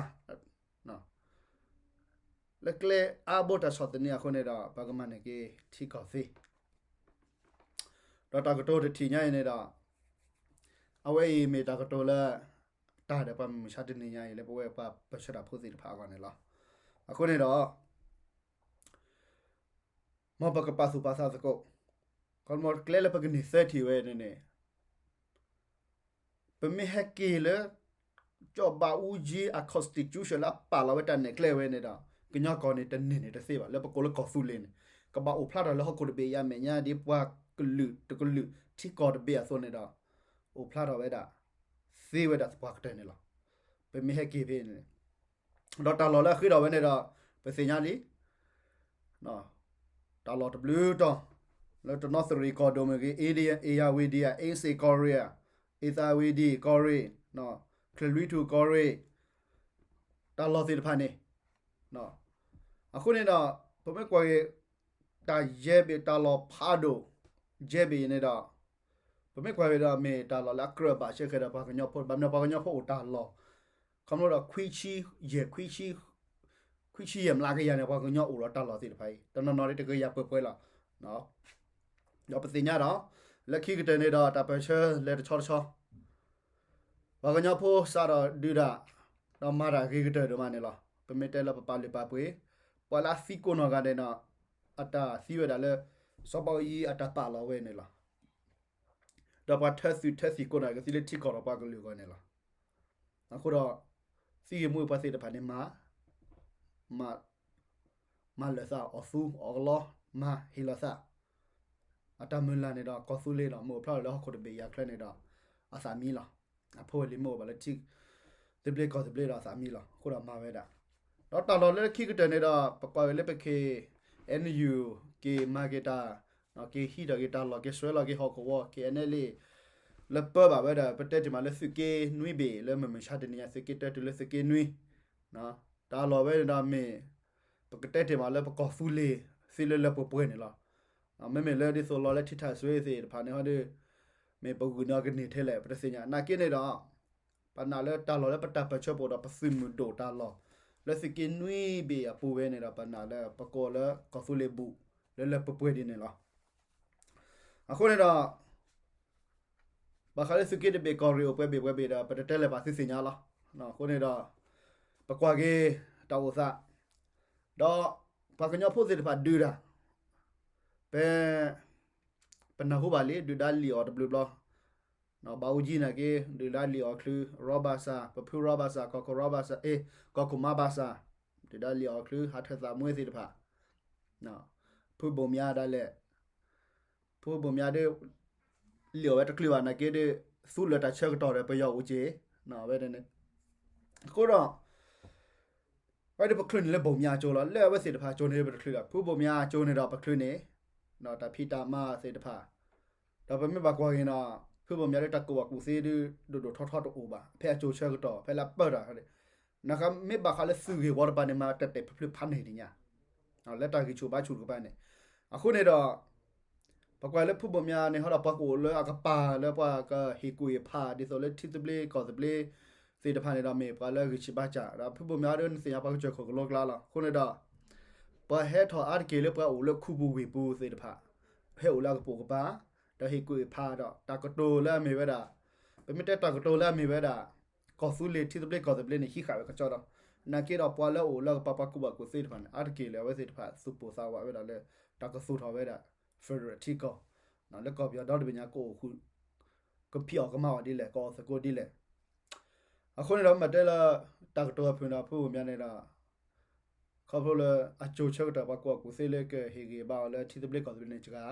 လၢကျဲအါဘိတၢ်ဆီၣ်သနံးအဃိန့ၣ်ဒီး ပကမၤန့ၢ်က့ၤထံကီၢ်သ့. ဒီးတၢ်ကတိၤတထံၣ်ညါအံၤန့ၣ်ဒီး အဝဲအံၤမ့ၢ်တၢ်ကတိၤလၢ တၢ်ဒီးပှၤမုၢ်မဆါတနံၤညါအံၤ လၢပဝဲပှၤပၢၢ်ဆၢတၢ်ဖိသ့ၣ်တဖၣ်အဂီၢ်န့ၣ်လီၤ. အဃိန့ၣ်ဒီး မ်ပကပာ်သူၣ်ပာ်သးသကိး, ခီမီကျဲလၢပကန့ၢ်သၢထံၣ်ဝဲန့ၣ်န့ၣ် ပမ့ၢ်ဟဲက့ၤလၢ ကၠီၣ်ဘးအူကၠံအ constitution လၢအပာ်လီၤဝဲတၢ်နဲၣ်ကျဲဝဲန့ၣ်ဒီး ကညီကီၢ်န့ၣ် တန့ၢ်န့ၣ်တသ့ဘၣ်. လၢပကိးလၢကီၢ်သူလ့ၤန့ၣ် ကဘၣ်အိၣ်ဖျါထီၣ်လၢဟီၣ်ခိၣ်တဘ့ၣ်အံၤအမဲာ်ညါ ဒ်ပှၤကလုာ်တကလုာ် ထံကီၢ်တဘ့ၣ်အသိးန့ၣ်ဒီး အိၣ်ဖျါထီၣ်ဝဲဒၣ် သ့ဝဲဒၣ်သပှၢ်ကတၢၢ်န့ၣ်လီၤ. ပမ့ၢ်ဟဲက့ၤဖဲန့ၣ် ဒီးတၢ်လီၢ်လၢအဃ့ထီၣ်ဝဲန့ၣ်ဒီး ပသ့ၣ်ညါလံ တၢ်လီၢ်တဘျုးတီၤ လၢတနီသရံၣ်ကီၢ်ဒိၣ်မ့ၢ်ဂ့ၤ, အ့ယၤဝံဒံဧရာဝတီ, အ့စ့ၣ်ကီၢ်ရ့ၣ်, ဧရာဝတီကီၢ်ရ့ၣ်, ချၢၣ်လွံထူၣ်ကီၢ်ရ့ၣ်, တၢ်လီၢ်သ့ၣ်တဖၣ်န့ၣ် အဃိန့ၣ်ဒီး ပမ့ၢ်ကွၢ်က့ၤ တၢ်ယဲၢ်ဘ့ၣ် တၢ်လီၢ်ဖးဒိၣ် ယဲၢ်ဘ့ၣ်န့ၣ်ဒီး ပမ့ၢ်ကွၢ်က့ၤဒီး မ့ၢ်တၢ်လီၢ်လၢအကြၢးဘၣ်ဆၢဃဲၤဒီးပှၤကညီဖိ, ဘၣ်မနုၤပှၤကညီဖိအိၣ်တၢ်လီၢ် ခီဖျိဒီး ခွံဆံယဲၢ် ခွံဆံယဲၢ်မျးကယၤန့ၣ် ပှၤကညီအိၣ်ဒီးတၢ်လီၢ်သ့ၣ်တဖၣ်အံၤ တနီၤနီၤဒ်တကယၤပှဲၤပှဲၤလီၤ. ဒီးပသ့ၣ်ညါဒီး လၢခံကတၢၢ်န့ၣ်ဒီး တၢ်ပၢၢ်ဆၢလဲၤတဆီတဆီ ပှၤကညီဖိစးထီၣ်ဒုးတၢ် ဒီးမၤတၢ်ဂ့ၤကတၢၢ်ဒိၣ်မးန့ၣ်လီၤ. ပမ့ၢ်တဲလၢပပာ်လုၢ်ပာ်ပှ့ၤ ပှၤလၢအသံကိးနီၢ်ဂၤဒဲးန့ၣ် အတၢ်သံဝဲဒၣ်လၢ စီၤဘးအူကၠံအတၢ်ပာ်လီၤဝဲန့ၣ်လီၤ. ဒီးပှၤထၢသုးထၢသံၣ်ကိးနီၢ်ဂၤဒဲး ကသံလၢထံကီၢ်ဒီးပှၤကလုာ်အဂီၢ်န့ၣ်လီၤ. အဃိဒီး သံဂ့ၢ်မူဂ့ၢ်ပှၤသ့ၣ်တဖၣ်န့ၣ် မၤ မၤ မၤလၢာ်သးအီၣ်သူအီၣ်ကလီ မၤဟ့ၣ်လီၤသး အတၢ်မုၢ်လၢ်န့ၣ်ဒီး ကီၢ်သူလ့ၤဒီး မ့ၢ်အိၣ်ဖျါထီၣ်လၢဟီၣ်ခိၣ်တဘ့ၣ်အံၤအချၢန့ၣ်ဒီး အသးမံလီၤ. အဖိအလံၤမ့ၢ်အိၣ်ဘၣ်လၢထံ သဘျ့ကီၢ်သဘျ့ဒီးအသးမံလီၤ. အဃိဒီးမၤဝဲဒၣ် ဒီးတၢ်လီၢ်လၢခံကတၢၢ်န့ၣ်ဒီး ပကွၢ်ဝဲလၢပ ခ့ၣ်အဲၣ်ယူၣ် က့ၤမၤက့ၤတၢ် က့ၤဟံးထီၣ်က့ၤတၢ်လီၢ် က့ၤစွဲလီၤက့ၤဟီၣ်ကဝီၤ ခ့ၣ်အဲၣ်ယူၣ် လၢပၢဘၣ်ဝဲဒၣ် ပတဲတ့ၢ်မးလၢသုးက့နွံဘ့ၣ် လၢမုၢ်မဆါတနံၤညါ သုးက့တၢတုၤလၢသုးက့နွံ တၢ်လီၢ်ဝဲန့ၣ်ဒီးမ့ၢ် ပကတဲတ့ၢ်မးလၢပကီၢ်သူလ့ၤ သ့လၢလၢပှဲၤပှဲၤန့ၣ်လီၤ. မ့မ့ၢ်လၢဒ်သိးလီၤလၢထံထၣ်စွ့သ့ၣ်တဖၣ်န့ၣ်ဟီဒီး မ့ၢ်ပဂုာ်န့ၢ်အီၤကန့ၢ်ထဲလဲၣ် ပတသ့ၣ်ညါ နာ်က့န့ၣ်ဒီး ပနာ်လၢတၢ်လီၢ်လၢပတၢ်ပၢၢ်ဆၢပူၤဒီး ပသုးမုၢ်ဒိၣ်တၢ်လီၢ် လၢသုးက့နွံဘ့ၣ်အပူၤဝဲန့ၣ်ဒီး ပနာ်လၢပကိးလၢကီၢ်သူလ့ၤဘူၣ် လၢလၢပှဲၤပှဲၤဒ်န့ၣ်လီၤ. အဃိန့ၣ်ဒီး ဘၣ်ဃးလၢသုးက့တဘ့ၣ် ကီၢ်ရ့ၣ်အိၣ်ပှဲၤဘ့ၣ်ပှဲၤဘ့ၣ်ဒီး ပတတဲလၢၤဘၣ်သုသ့ၣ်ညါလီၤ. အဃိန့ၣ်ဒီး ပကွၢ်က့ၤတၢ်အိၣ်သး ဒီးပှၤကညီဖိသ့ၣ်တဖၣ်ဒုးတၢ် ဖဲ ပနၢ်ဟူဘၣ်လံ ဒုၣ်ဒါလံၣ်အီၤတဘျုးဘျီ ဘးအူကၠံနာ်က့ ဒုၣ်ဒါလံၣ်အီၤချုး ရီဘၣ်စၢ် ပဖုရီဘၣ်စၢ် ကီၢ်ခိၣ်ရီဘၣ်စၢ် အ့ ကီၢ်ခိၣ်မါဘၣ်စၢ် ဒုၣ်ဒါလံၣ်အီၤချုး ဟးထၢၣ်သးမွ့သ့ၣ်တဖၣ် ဖုဘိၣ်မၠါဒၣ်လဲာ် ဖုဘိၣ်မၠါဒီး လံၣ်အီၤဝဲတချုးဘၣ်နာ်က့ဒီး သူလၢာ်တၢ်ဆၢကတီၢ်ဒီး ပယီၤအိၣ်က့ၤ ဝဲန့ၣ် အဃိဒီး ဝဲဒၣ်ပချုးန့ၢ်လၢဘိၣ်မၠါအကၠိလီၤ. လၢအဝဲသ့ၣ်တဖၣ်ကၠိန့ၢ်ပတချုးဒီး ဖုဘိၣ်မၠါအကၠိန့ၣ်ဒီး ပချုးန့ၢ် တၢ်ဖံးတၢ်မၤသ့ၣ်တဖၣ် ဒီးပမ့ၢ်ဘၣ်ကွၢ်က့ၤန့ၣ် ဖုဘိၣ်မၠါဒီးတၢ်ကူၣ်ဘၣ်ကူၣ်သ့ဒုး ဒိၣ်ဒိၣ်ထီထီတအိၣ်ဘၣ် ဖဲအကၠိဆၢကတီၢ် ဖဲလၢအပၢတၢ် နမ့ၢ်ဘၣ်ဃးလၢသုးဂ့ၢ်ဝီတပၤန့ၣ် မၤတဲာ်တဲာ်ဖျုးဖျုးဖးန့ၢ်ဒံးညါ လၢတၢ်ဂံၢ်ဆူၣ်ဘါဆူၣ်တကပၤန့ၣ် အဃိန့ၣ်ဒီး ပကွၢ်လၢဖုဘိၣ်မၠါန့ၣ် ဟီဒီးပှၤကအိၣ်လၢအကပၤလၢပှၤကဟ့ၣ်ကူၣ်ဟ့ၣ်ဖး ဒ်သိးလၢထံသဘျ့ကီၢ်သဘျ့သ့ၣ်တဖၣ်န့ၣ်ဒီး မ့ၢ်ပှၤလၢဂံၢ်ဆံးဘါစၢ် ဒီးဖုဘိၣ်မၠါဒီးနသ့ၣ်ညါပှၤကစၢၢ်ခိၣ်ကလိကျါလီၤ. အဃိန့ၣ်ဒီး ပှၤဟဲထီၣ်အါတက့ၢ်လၢပှၤအိၣ်လၢခူပူၤဝ့ၢ်ပူၤသ့ၣ်တဖၣ် ဟဲအိၣ်လၢအကပိာ်ကပၤ ဒီးဟ့ၣ်ကူၣ်ဟ့ၣ်ဖးဒီး တၢ်ကတိၤလၢအမ့ၢ်ဝဲဒၣ် ပမ့ၢ်တဲတၢ်ကတိၤလၢအမ့ၢ်ဝဲဒၣ် ကီၢ်သူလ့ၤထံသဘျ့ကီၢ်သဘျ့န့ၣ် ဟံးဃာ်ဝဲကစီဒီး နာ်က့ဒီးပှၤလၢအအိၣ်လၢကပၤပှၤကူၣ်ဘၣ်ကူၣ်သ့တဖၣ်န့ၣ် အါတက့ၢ်လၢအဝဲသ့ၣ်တဖၣ်သူၣ်ပိၢ်သးဝးဝဲဒၣ်လၢ တၢ်ကသူၣ်ထီၣ်ဝဲဒၣ် federal ထံကီၢ် လၢကီၢ်ပယီၤဒီတဘ့ၣ်ညါ ကအိၣ်ဃုာ် ကဖံးအီၣ်ကမၤအီၣ်ဒ်လဲၣ် ကအီၣ်သကိးဒ်လဲၣ်. အဃိန့ၣ်ဒီး မ့ၢ်တဲလၢ တၢ်ကတိၤအဖုၣ်ဒီး ဖုအိၣ်မၠါန့ၣ်ဒီး ခီဖျိလၢအကၠိဆၢကတီၢ်ပှၤကူၣ်ဘၣ်ကူၣ်သ့လၢကဟ့ၣ်ဂံၢ်ဘါအီၤလၢထံသဘျ့ကီၢ်သဘျ့န့ၣ်စှၤ,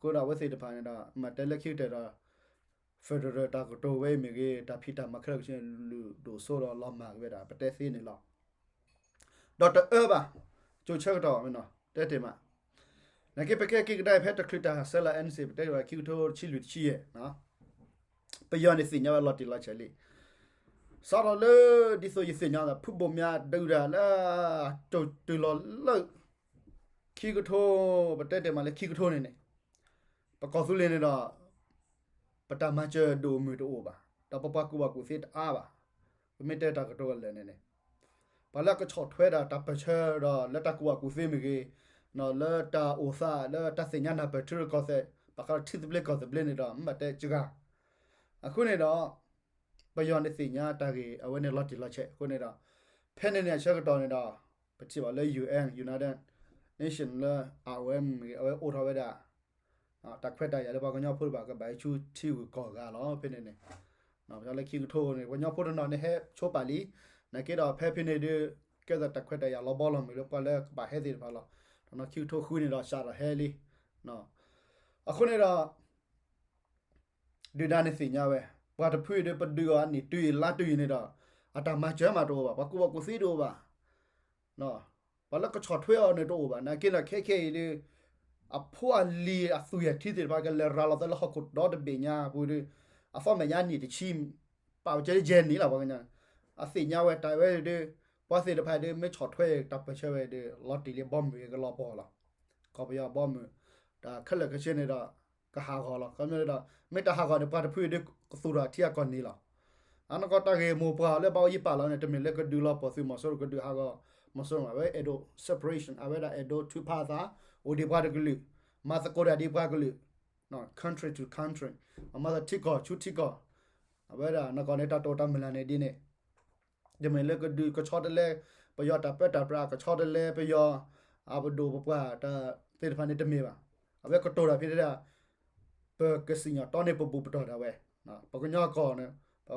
အဃိဒီးအဝဲသ့ၣ်တဖၣ်န့ၣ်ဒီး မ့ၢ်တဲလၢခံကတၢၢ်ဒီး federal တၢ်ကတိၤဝဲအံၤမ့ၢ်ဂ့ၤ တၢ်ဖံးတၢ်မၤခဲလၢာ်ခဲဆ့န့ၣ် လုၢ်ဒိၣ်စိဒီးလီၤမၢ်က့ၤဝဲဒၣ် ပတဲသ့န့ၣ်လီၤ. ဒီးတအၢဘၣ်, ကၠိဆၢကတီၢ်မ့ၢ်နီၤ တဲတ့ၢ်မး, နာ်က့ပကဲက့ၤကဒါဖဲတချုးတၢ်ဆဲးလီၤ NCA ပတဲဝဲခံကထိဆံလွံၢ်တဆံယဲၢ် ပယီၤန့ၣ်သ့ၣ်ညါဝဲလီၤတံၢ်လီၤဆဲးလံ. စးထီၣ်လၢ ဒ်သိးယသ့ၣ်ညါသး ဖုဘိၣ်မၠါဒုးတၢ်လၢ တုၤလီၤလၢ ခံကထိ ပတဲတ့ၢ်မးလၢခံကထိန့ၣ်န့ၣ် ပကီၢ်သူလ့ၤန့ၣ်ဒီး ပတၢ်မၤစၢၤဒိၣ်မုၢ်တအိၣ်ဘၣ်, ဒီးပပှၤကူၣ်ဘၣ်ကူၣ်သ့တအါဘၣ်. ပမ့ၢ်တဲတၢ်ကတိၤလၢာ်န့ၣ်န့ၣ် ပှၤလၢကဆီၣ်ထွဲဒၣ်တၢ်ပၢၢ်ဆၢဒီးလၢတၢ်ကူၣ်ဘၣ်ကူၣ်သ့မ့ၢ်ဂ့ၤ, လၢတၢ်အိၣ်သးလၢတၢ်သ့ၣ်ညါနၢ်ပၢၢ်ထံရူၢ်ကီၢ်သဲး ဘၣ်ဃးလၢထံသဘျ့ကီၢ်သဘျ့န့ၣ်ဒီး မ့ၢ်ဘၣ်တဲစှၤ. အဃိန့ၣ်ဒီး ပယီၤန့ၣ်သ့ၣ်ညါတၢ်ဂ့ၢ်အဝဲန့ၣ်လီၤတံၢ်လီၤဆဲးအဃိန့ၣ်ဒီး ဖဲန့ၣ်န့ၣ်အဆၢကတီၢ်န့ၣ်ဒီး ပထံၣ်ဘၣ်လၢ UN United Nation လၢ IOM မ့ၢ်ဂ့ၤ အဝဲအိးထီၣ်ဝဲဒၣ် တၢ်ခွဲးတၢ်ယာ်လၢပှၤကညီဖိတဖၣ်ကဘၣ်ဟဲဆူထံဂုၤကီၢ်ဂၤလီၤ. ဖဲန့ၣ်န့ၣ် လၢခံကထိန့ၣ် ပှၤကညီဖိတနီၤန့ၣ်ဟဲဆိပာ်လံ, နာ်က့ဒီးဖဲဖဲန့ၣ်ဒုး ကဲသိးတၢ်ခွဲးတၢ်ယာ်လီၤဘီလီၤမုၢ်လၢပှၤလၢကဘၣ်ဟဲသ့ၣ်တဖၣ်လီၤ. ဒီးခံကထိဃုန့ၣ်ဒီးစးထီၣ်ဟဲလံ. အဃိန့ၣ်ဒီး ဒုၣ်ဒါန့ၣ်သ့ၣ်ညါဝဲ, ပှၤတဖုအံၤဒီး ပဒုးအီၤအနံၣ်တုၤအံၤလါတုၤအံၤန့ၣ်ဒီး အတၢ်မၤစၢၤမးတအိၣ်ဘၣ်, ပှၤကူၣ်ဘၣ်ကူၣ်သ့တအိၣ်ဘၣ်, ပှၤလၢကဆီၣ်ထွဲအီၤန့ၣ်တအိၣ်ဘၣ်. နာ်က့ဒီးခဲခဲအံၤဒီး အဖိအလံၤအသွံၣ်အထံသ့ၣ်တဖၣ်ကလဲၤရၤလီၤသးလၢဟီၣ်ခိၣ်ဒီတဘ့ၣ်ညါအပူၤဒီး အသီမဲာ်ညါနံၣ်တဆံ ပာ်ပကဲလၢယဲၢ်နံၣ်လီၤ ပှၤကညီန့ၣ် အသ့ၣ်ညါဝဲတၢ်ဝဲဒီး ပှၤသ့ၣ်တဖၣ်ဒီး မ့ၢ်ဆီၣ်ထွဲတၢ်ပၢၢ်ဆၢဝဲဒီး လီၤတံၢ်လံဘီမုၢ်ကလီၤပှီၢ်လီၤ. ကီၢ်ပယီၤဘီမုၢ် တၢ်ခဲလၢာ်ခဲဆ့န့ၣ်ဒီး ကဟးဂီၤလီၤ. ခီမ့ၢ်ဒီး မ့ၢ်တဟးဂီၤန့ၣ် ပှၤတဖုအံၤဒီး ကသူၣ်ထီၣ်ထံအကီၢ်န့ၣ်လီၤ. အနီၢ်ကီၢ်တၢ်ဂ့ၢ်မိၢ်ပှၢ်လၢဘၣ်အိၣ်ယံၤပာ်လီၤန့ၣ် တမ့ၢ်လၢကဒုးလီၤပှီၢ်သုးမီၤစိရိၤ ကဒုးဟးဂီၤမီၤစိရိၤ အဝဲအဲၣ်ဒိး separation အဝဲဒၣ်အဲၣ်ဒိးထုးဖးအသး အိၣ်ဒံးပှၤတကလုာ် မၤသကိးတၢ်ဒံးပှၤကလုာ် country to country မၤသးထံကီၢ်ဆူထံကီၢ် အဝဲဒၣ်နီၢ်ကီၢ်န့ၣ် တၢ်တိာ်တၢ်မုၢ်လၢ်န့ၣ်ဒ်န့ၣ် တမ့ၢ်လၢကဒုးကဆီတလဲ ပယီၤတၢ်ပၢတၢ်ပြး ကဆီတလဲပယီၤ အပဒိၣ်ပပှၢ်တၢ်သ့ၣ်တဖၣ်န့ၣ်တမ့ၢ်ဘၣ်. အဝဲကတိၤတၢ်ဖဲန့ၣ်ဒၣ် ပကစံၣ်ညီၣ်တီန့ၢ်ပဘူၣ်ပတီၢ်ဒၣ်ဝဲ ပကညီကီၢ်န့ၣ်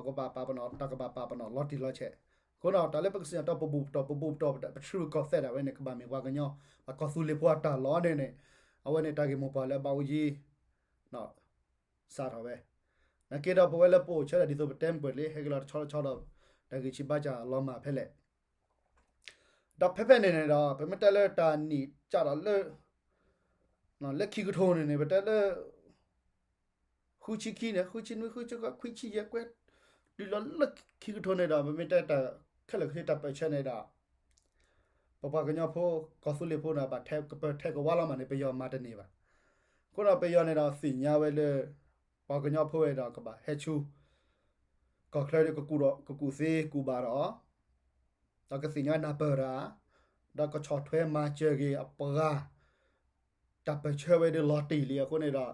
ပကဘၣ်ပာ်ပနီၣ် တၢ်ကဘၣ်ပာ်ပနီၣ်လီၤတံၢ်လီၤဆဲး. အဃိဒီး တၢ်လၢပကစံၣ်ညီၣ်တီပဘူၣ်ပတီၢ် ပဘူၣ်ပတီၢ် ပထံရူၢ်ကီၢ်သဲးဒၣ်ဝဲန့ၣ် ကဘၣ်မ့ၢ်ပှၤကညီ ပှၤကီၢ်သူလ့ၤဖိအတၢ်လီၢ်န့ၣ်န့ၣ် အဝဲန့ၣ်တၢ်ဂ့ၢ်မိၢ်ပှၢ်လၢဘၣ်အိၣ်ယံၤ စးထီၣ်ဝဲ. နာ်က့ဒီးပဝဲလၢပအိၣ်ဆၢဒၣ်ဒ်သိးပတဲမုၢ်ပှၢ်လံ ဟဲက့ၤလီၤတဆီတဆီဒီး တၢ်ဂံၢ်ဆံးဘါစၢ်လီၤမၢ်ဖဲလဲၣ်. ဒီးဖဲဖဲန့ၣ်န့ၣ်ဒီး ပမ့ၢ်တဲလၢတၢ်နံၣ်စးထီၣ်လၢ လၢခံကထိန့ၣ်န့ၣ် ပတဲလၢ ဃုဆံခံန့ၣ် ဃုဆံနွံ ဃုဆံဃိး ခွံဆံယဲၢ်ကွဲ တုၤလီၤလၢခံကထိန့ၣ်ဒီး ပမ့ၢ်တဲတၢ်ခဲလၢာ်ခဲဆ့တၢ်ပၢၢ်ဆၢန့ၣ်ဒီး ပပှၤကညီဖိ ကီၢ်သူလ့ၤဖိန့ၣ် ဘၣ်ထဲကပၢၤထဲကဝါလီၤမးန့ၣ် ပယီၤမၤတန့ၢ်ဘၣ်. အဃိဒီးပယီၤန့ၣ်ဒီးသ့ၣ်ညါဝဲလၢ ပှၤကညီဖိဝဲဒီးကဘၣ်ဟဲဆူ ကီၢ်ချၢဒီး ကကူၣ်သ့ကူၣ်ဘၣ်ဒီး ဒီးကသ့ၣ်ညါနၢ်ပၢၢ်တၢ် ဒီးကဆီၣ်ထွဲမၤစၢၤက့ၤအပှၤ တၢ်ပၢၢ်ဆၢဝဲဒီးလီၤတံၢ်လံအဃိန့ၣ်ဒီး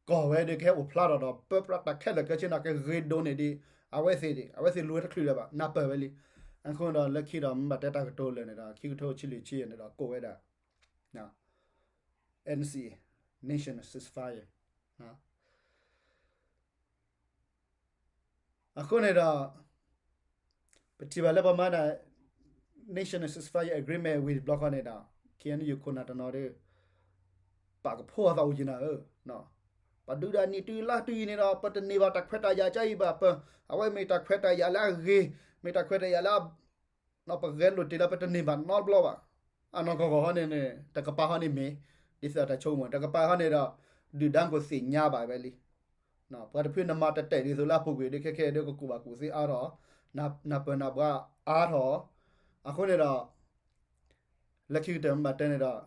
ကီၢ်ဝဲဒီးကဟဲအိၣ်ဖျါထီၣ်ဒီး ပၢပြးတၢ်ခဲလၢာ်ခဲဆ့န့ၣ် ကဂ့ၤဒိၣ်န့ၢ်ဒံး အဝဲသ့ၣ်ဒံး အဝဲသ့ၣ်လိၣ်ဝဲတချုးလၢၤဘၣ် နၢ်ပၢၢ်ဝဲလံ. အဃိဒီးလၢခံဒီးမ့ၢ်ဘၣ်တဲတၢ်ကတိၤလၢာ်န့ၣ်ဒီး ခံကထိဆံလွံၢ်ဆံယဲၢ်န့ၣ်ဒီး ကိးဝဲဒၣ် NCA, National Ceasefire အဃိန့ၣ်ဒီး ပထံၣ်ဘၣ်လၢပမၤဒၣ် National Ceasefire Agreement ဝံၤတဘျီဃီန့ၣ်ဒီး KNU ခိၣ်နၢ်တနီၤဒီး ပာ်ကဖိအသးအိၣ်ယံၤနၤဧၢ, ပဒုးဒၣ်နံၣ်တုၤလါတုၤအံၤန့ၣ်ဒီး ပတန့ၢ်ဘၣ်တၢ်ခွဲးတၢ်ယာ်ကအံၤဘၣ်, ပ အဝဲမ့ၢ်တၢ်ခွဲးတၢ်ယာ်လၢအဂ့ၤ, မ့ၢ်တၢ်ခွဲးတၢ်ယာ်လၢ ပဂဲၤလိာ်တ့ၢ်လၢပတန့ၢ်ဘၣ်နီတဘျီဘၣ်. အနီၢ်ကီၢ်ဂီၢ်ဟီန့ၣ်န့ၣ် တကပၤဟီန့ၣ်မ့ၢ် ဒ်သိးတၢ်ဆိကမိၣ် တကပၤဟီန့ၣ်ဒီး ဒုၣ်ဒါကသ့ၣ်ညါဘၣ်ဝဲလံ. ပှၤတဖုနမၤတတဲာ်ဒ်သိးလၢအပူၤကွံာ်ဒီး ခဲခဲဒီးကကူၣ်ဘၣ်ကူၣ်သ့အါထီၣ်, နၢ်ပၢၢ်နၢ်ဘှါအါထီၣ်, အဃိန့ၣ်ဒီး လၢခံကတၢၢ်မ့ၢ်ဘၣ်တဲန့ၣ်ဒီး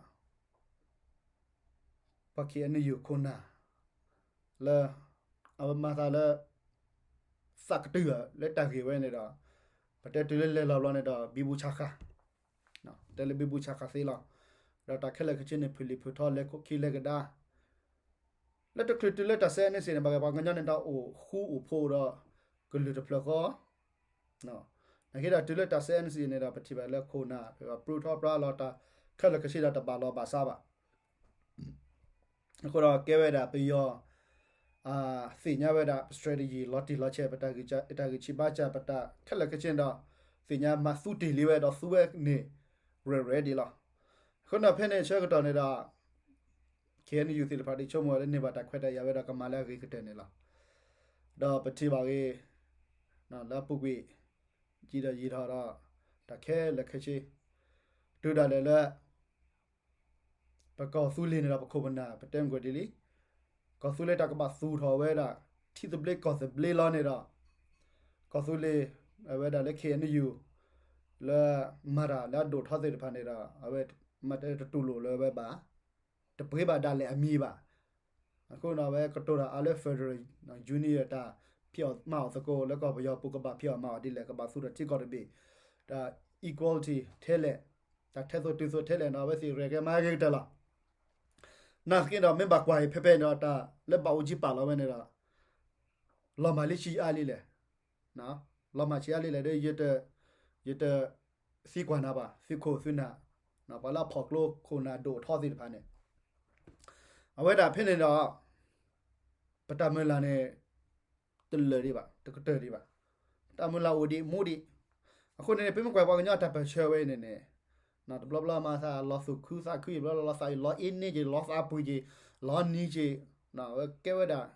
ပှၤ KNU ခိၣ်နၢ် လၢ အဝဲမၤသးလၢ သးကတုၤလၢတၢ်ဂ့ၢ်ဝဲန့ၣ်ဒီး ပတဲတုၤလၢလဲၤလီၤဘျီန့ၣ်ဒီး ဘံဘူဆးဃာ်, တဲလၢဘံဘူဆးဃာ်သ့လီၤ. ဒီးတၢ်ခဲလၢာ်ခဲဆ့န့ၣ် ဖုၣ်လံၣ်ဖုၣ်ထီ လဲၤခိၣ်ခံလဲၤကဒါ လၢတချုးတုၤလၢတၢ်ဆဲး NCA န့ၣ် ဘၣ်ဂ့ၤပှၤကညီန့ၣ် တၢ်အိၣ်ဃူအိၣ်ဖိးဒီး ကလုာ်တဖျၢၣ်ဃီ နာ်က့ဒီးတုၤလၢတၢ်ဆဲး NCA န့ၣ်ဒီး ပထံၣ်ဘၣ်လၢခိၣ်နၢ် ပပြူထီပြါလီၤတၢ်ခဲလၢာ်ခဲဆ့ဒီး တဘၣ်လီၤဘၣ်စးဘၣ်. အဃိဒီးကဲဝဲဒၣ်ပယီၤ သ့ၣ်ညါဝဲဒၣ် ပ strategy လီၤတံၢ်လီၤဆဲး ပတၢ်ဂံၢ်ဆံးဘါစၢ် ပတၢ်ခဲလၢာ်ခဲဆ့န့ၣ်ဒီး သ့ၣ်ညါမၤသူတ့ၢ်လံဝဲဒီးသူဝဲန့ၣ် ရဲၣ်ရဲၣ်ဒံးလီၤ. အဃိန့ၣ်ဖဲန့ၣ်ဆၢကတီၢ်န့ၣ်ဒီး KNU သ့ၣ်တဖၣ်ဒ်ဆိကမိၣ်ဝဲလၢန့ၢ်ဘၣ်တၢ်ခွဲးတၢ်ယာ်ဝဲဒီးကမၤလၢအဂ့ၤကတၢၢ်န့ၣ်လီၤ. ဒီးပထံၣ်ဘၣ်ဂ့ၤ လၢအပူၤကွံာ် ယံာ်ဒီးယံာ်ထီၣ်ဒီး တၢ်ခဲလၢာ်ခဲဆ့ တုၤဒၣ်လဲာ်လၢ ပကီၢ်သူလ့ၤန့ၣ်ဒီး ပခိၣ်ပနၢ် ပတဲမ့ၢ်ကွၢ်ဒ်လံ, ကီၢ်သူလ့ၤတၢ်ကဘၣ်သူၣ်ထီၣ်ဝဲဒၣ် ထံသဘျ့ကီၢ်သဘျ့လီၤန့ၣ်ဒီး ကီၢ်သူလ့ၤ အဝဲဒၣ်လၢ KNU လၢမၤတၢ်လၢအဒိၣ်ထီသ့ၣ်တဖၣ်န့ၣ်ဒီး အဝဲမ့ၢ်တဲတတူၢ်လိာ်လၢအဝဲဘၣ် တပှ့ၤဘၣ်ဒၣ်လဲာ်အမံၤဘၣ်. အဃိန့ၣ် အဝဲကတိၤတၢ်အါလၢ Federal Union တၢ်ဖံးအီၣ်မၤအီၣ်သကိး လၢကီၢ်ပယီၤပူၤကဘၣ်ဖံးအီၣ်မၤအီၣ်ဒ်လဲၣ် ကဘၣ်သူၣ်ထီၣ်ထံကီၢ်တဘ့ၣ်, တၢ် equality ထဲလဲၣ်, တၢ်ထဲသိးတုၤသိးထဲလဲၣ်န့ၣ် အဝဲသ့ၣ်ရဲၣ်ကဲမၤဂ့ၤကတၢၢ်လီၤ. နာ်သက့ဒီး မ့ၢ်ဘၣ်ကွၢ်အံၤ ဖဲဖဲန့ၣ်ဒီး တၢ်လၢဘၣ်အိၣ်ကံပာ်လီၤဝဲန့ၣ်ဒီး လီၤမၢ်လံဆံးအါလံလဲၣ် လီၤမၢ်ဆံးအါလံလဲၣ်ဒီး ယတသံကွၢ်နၤဘၣ် သုခိၣ်သုနၢ် ပှၤလၢအဖီၣ်ကျိခိၣ်နၢ်ဒိၣ်ထီသ့ၣ်တဖၣ်န့ၣ် အဝဲဒၣ်ဖဲန့ၣ်ဒီး ပတၢ်မုၢ်လၢ်န့ၣ် တလၢာ်ဒံးဘၣ် တကတၢၢ်ဒံးဘၣ်. တၢ်မုၢ်လၢ်အိၣ်ဒံးမူဒံး. အဃိန့ၣ် ပမ့ၢ်ကွၢ်ပှၤကညီတၢ်ပၢၢ်ဆၢဝဲအံၤန့ၣ်န့ၣ် တဘျီဘျီမၤသးလီၤသူၣ်ခုသးခု ဘျီလီၤသးအံၤလီၤအ့န့က့ၤ လီၤသးပှ့ၤက့ၤ လီၤနံၤက့ၤ အဝဲကဲဝဲဒၣ်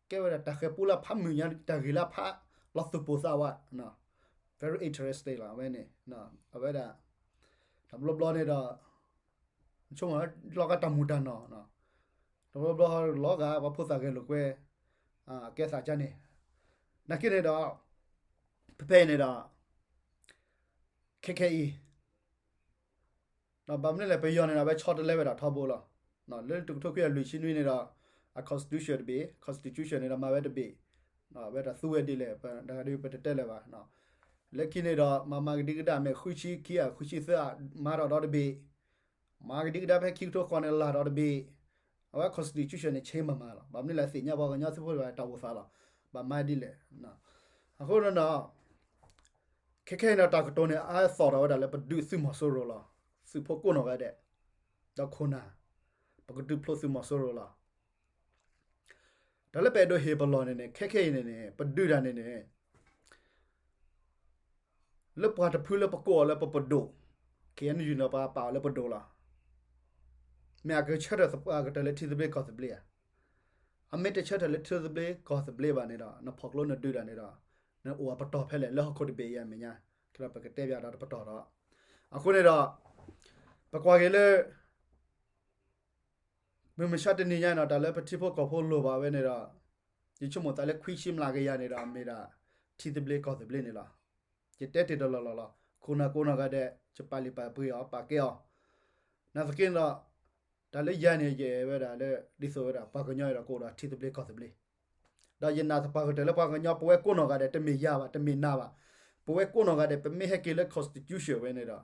ကဲဝဲဒၣ်တၢ်ဃၤပူလၢဖးမုၢ်ညါ တၢ်ဂ့ၢ်လၢဖးလီၤသူၣ်ပိၢ်သးဝး very interesting လီၤ အဝဲန့ၣ် အဝဲဒၣ် တဘျီဘျီန့ၣ်ဒီး ဆိကမိၣ်လီၤဂာ်တၢ်မူၤတၢ်နီၢ် တဘျီဘျီလီၤဂာ်ပှၤဖိသၣ်ဂဲၤလိာ်ကွဲ ကဲသးကါန့ၣ် နာ်က့န့ၣ်ဒီး ဖဲဖဲအံၤန့ၣ်ဒီး ခဲခဲအံၤ ဘၣ်မနုၤလဲၣ် ပယီၤန့ၣ်ဒီး အဝဲဆီတလဲဝဲဒၣ်ထီဘိလီၤ. လၢတကထိခွံကယၤလွံၢ်ဆံနွံန့ၣ်ဒီး အ constitution တဘ့ၣ် constitution န့ၣ်ဒီး မၤဝဲတဘ့ၣ် အဝဲဒၣ်သူဝဲဒ်လဲၣ် တဂၤဒီးပတတဲလၢၤဘၣ်. လၢခံန့ၣ်ဒီး မၤမၤကဒံကဒါမ့ၢ် ဃုဆံခံ ဃုဆံသၢ မၤထီၣ်ဒီတဘ့ၣ် မၤကဒံကဒါဖဲခံကထိဃိးန့ၣ် လၢ်ဒီတဘ့ၣ် အဝဲ constitution န့ၣ် change မၤမၤလီၤ. ဘၣ်မနုၤလဲၣ် သ့ၣ်ညါပှၤကညီသုးဖိတၢ်အိၣ်သးလီၤ. ဘၣ်မၤဒ်လဲၣ်. အဃိန့ၣ်ဒီး ခဲခဲအံၤန့ၣ် တၢ်ကတိၤန့ၣ် အါအသီၣ်ထီၣ်ဝဲဒၣ်လၢပဒုးသုးမီၤစိရိၤလီၤ. သုးဖိကိးနီၢ်ဂၤဒဲး ဒီးခိၣ်နၢ် ပကဒုးဖျိသုးမီၤစိရိၤလီၤ. တၢ်လၢပအဲၣ်ဒိးဟ့ၣ်ပလီၢ်န့ၣ်န့ၣ် ခဲခဲအံၤန့ၣ်န့ၣ် ပဒုးတၢ်န့ၣ်န့ၣ် လၢပှၤတဖုလၢပကိးအီၤလၢပပဒိၣ် KNU န့ၣ် ပှၤပာ်အီၤလၢပဒိၣ်လီၤ. မ့ၢ်အကဆၢထၢၣ်သပှၢ်ကတၢၢ်လၢထံသဘျ့ကီၢ်သဘျ့ဧါ. အမ့ၢ်တဆၢထၢၣ်လၢထံသဘျ့ကီၢ်သဘျ့ဘၣ်န့ၣ်ဒီး နဖီၣ်ကျိနဒုးတၢ်န့ၣ်ဒီး နအိၣ်အပတီၢ်ဖဲလဲၣ်လၢဟီၣ်ခိၣ်တဘ့ၣ်အံၤအမဲာ်ညါ ဒီးပကတဲပၠးဒီးတပတီၢ်ဒီး အဃိန့ၣ်ဒီး ပကွၢ်က့ၤလၢ မုၢ်မဆါတနံၤညါန့ၣ်ဒီး တၢ်လၢပထံဖိကီၢ်ဖိလိၣ်ဘၣ်ဝဲန့ၣ်ဒီး ယဆိကမိၣ်သးလၢခွံဆံမျးကယၤန့ၣ်ဒီး မ့ၢ်ဒၣ်ထံသဘျ့ကီၢ်သဘျ့န့ၣ်လီၤ. ယတဲတ့ၢ်တလီၢ်လီၢ်လီၤ. ခိၣ်နၢ်ကိးနီၢ်ဂၤဒဲး ယပာ်လုၢ်ပာ်ပှ့ၤအီၤ ပာ်ကဲအီၤ. နာ်သက့န့ၣ်ဒီး တၢ်လၢယၤန့ၣ် ယအဲၣ်ဝဲဒၣ်လၢ ဒ်သိးဝဲဒၣ်ပှၤကညီအံၤဒီးကအိၣ်ဒီးထံသဘျ့ကီၢ်သဘျ့ ဒီးယနာ်သပှၢ်ကတၢၢ်လၢပှၤကညီ ပဝဲကိးနီၢ်ဂၤဒဲး တမ့ၢ်ယၤဘၣ် တမ့ၢ်နၤဘၣ်. ပဝဲကိးနီၢ်ဂၤဒဲး ပမ့ၢ်ဟဲက့ၤလၢ constitution ဝဲန့ၣ်ဒီး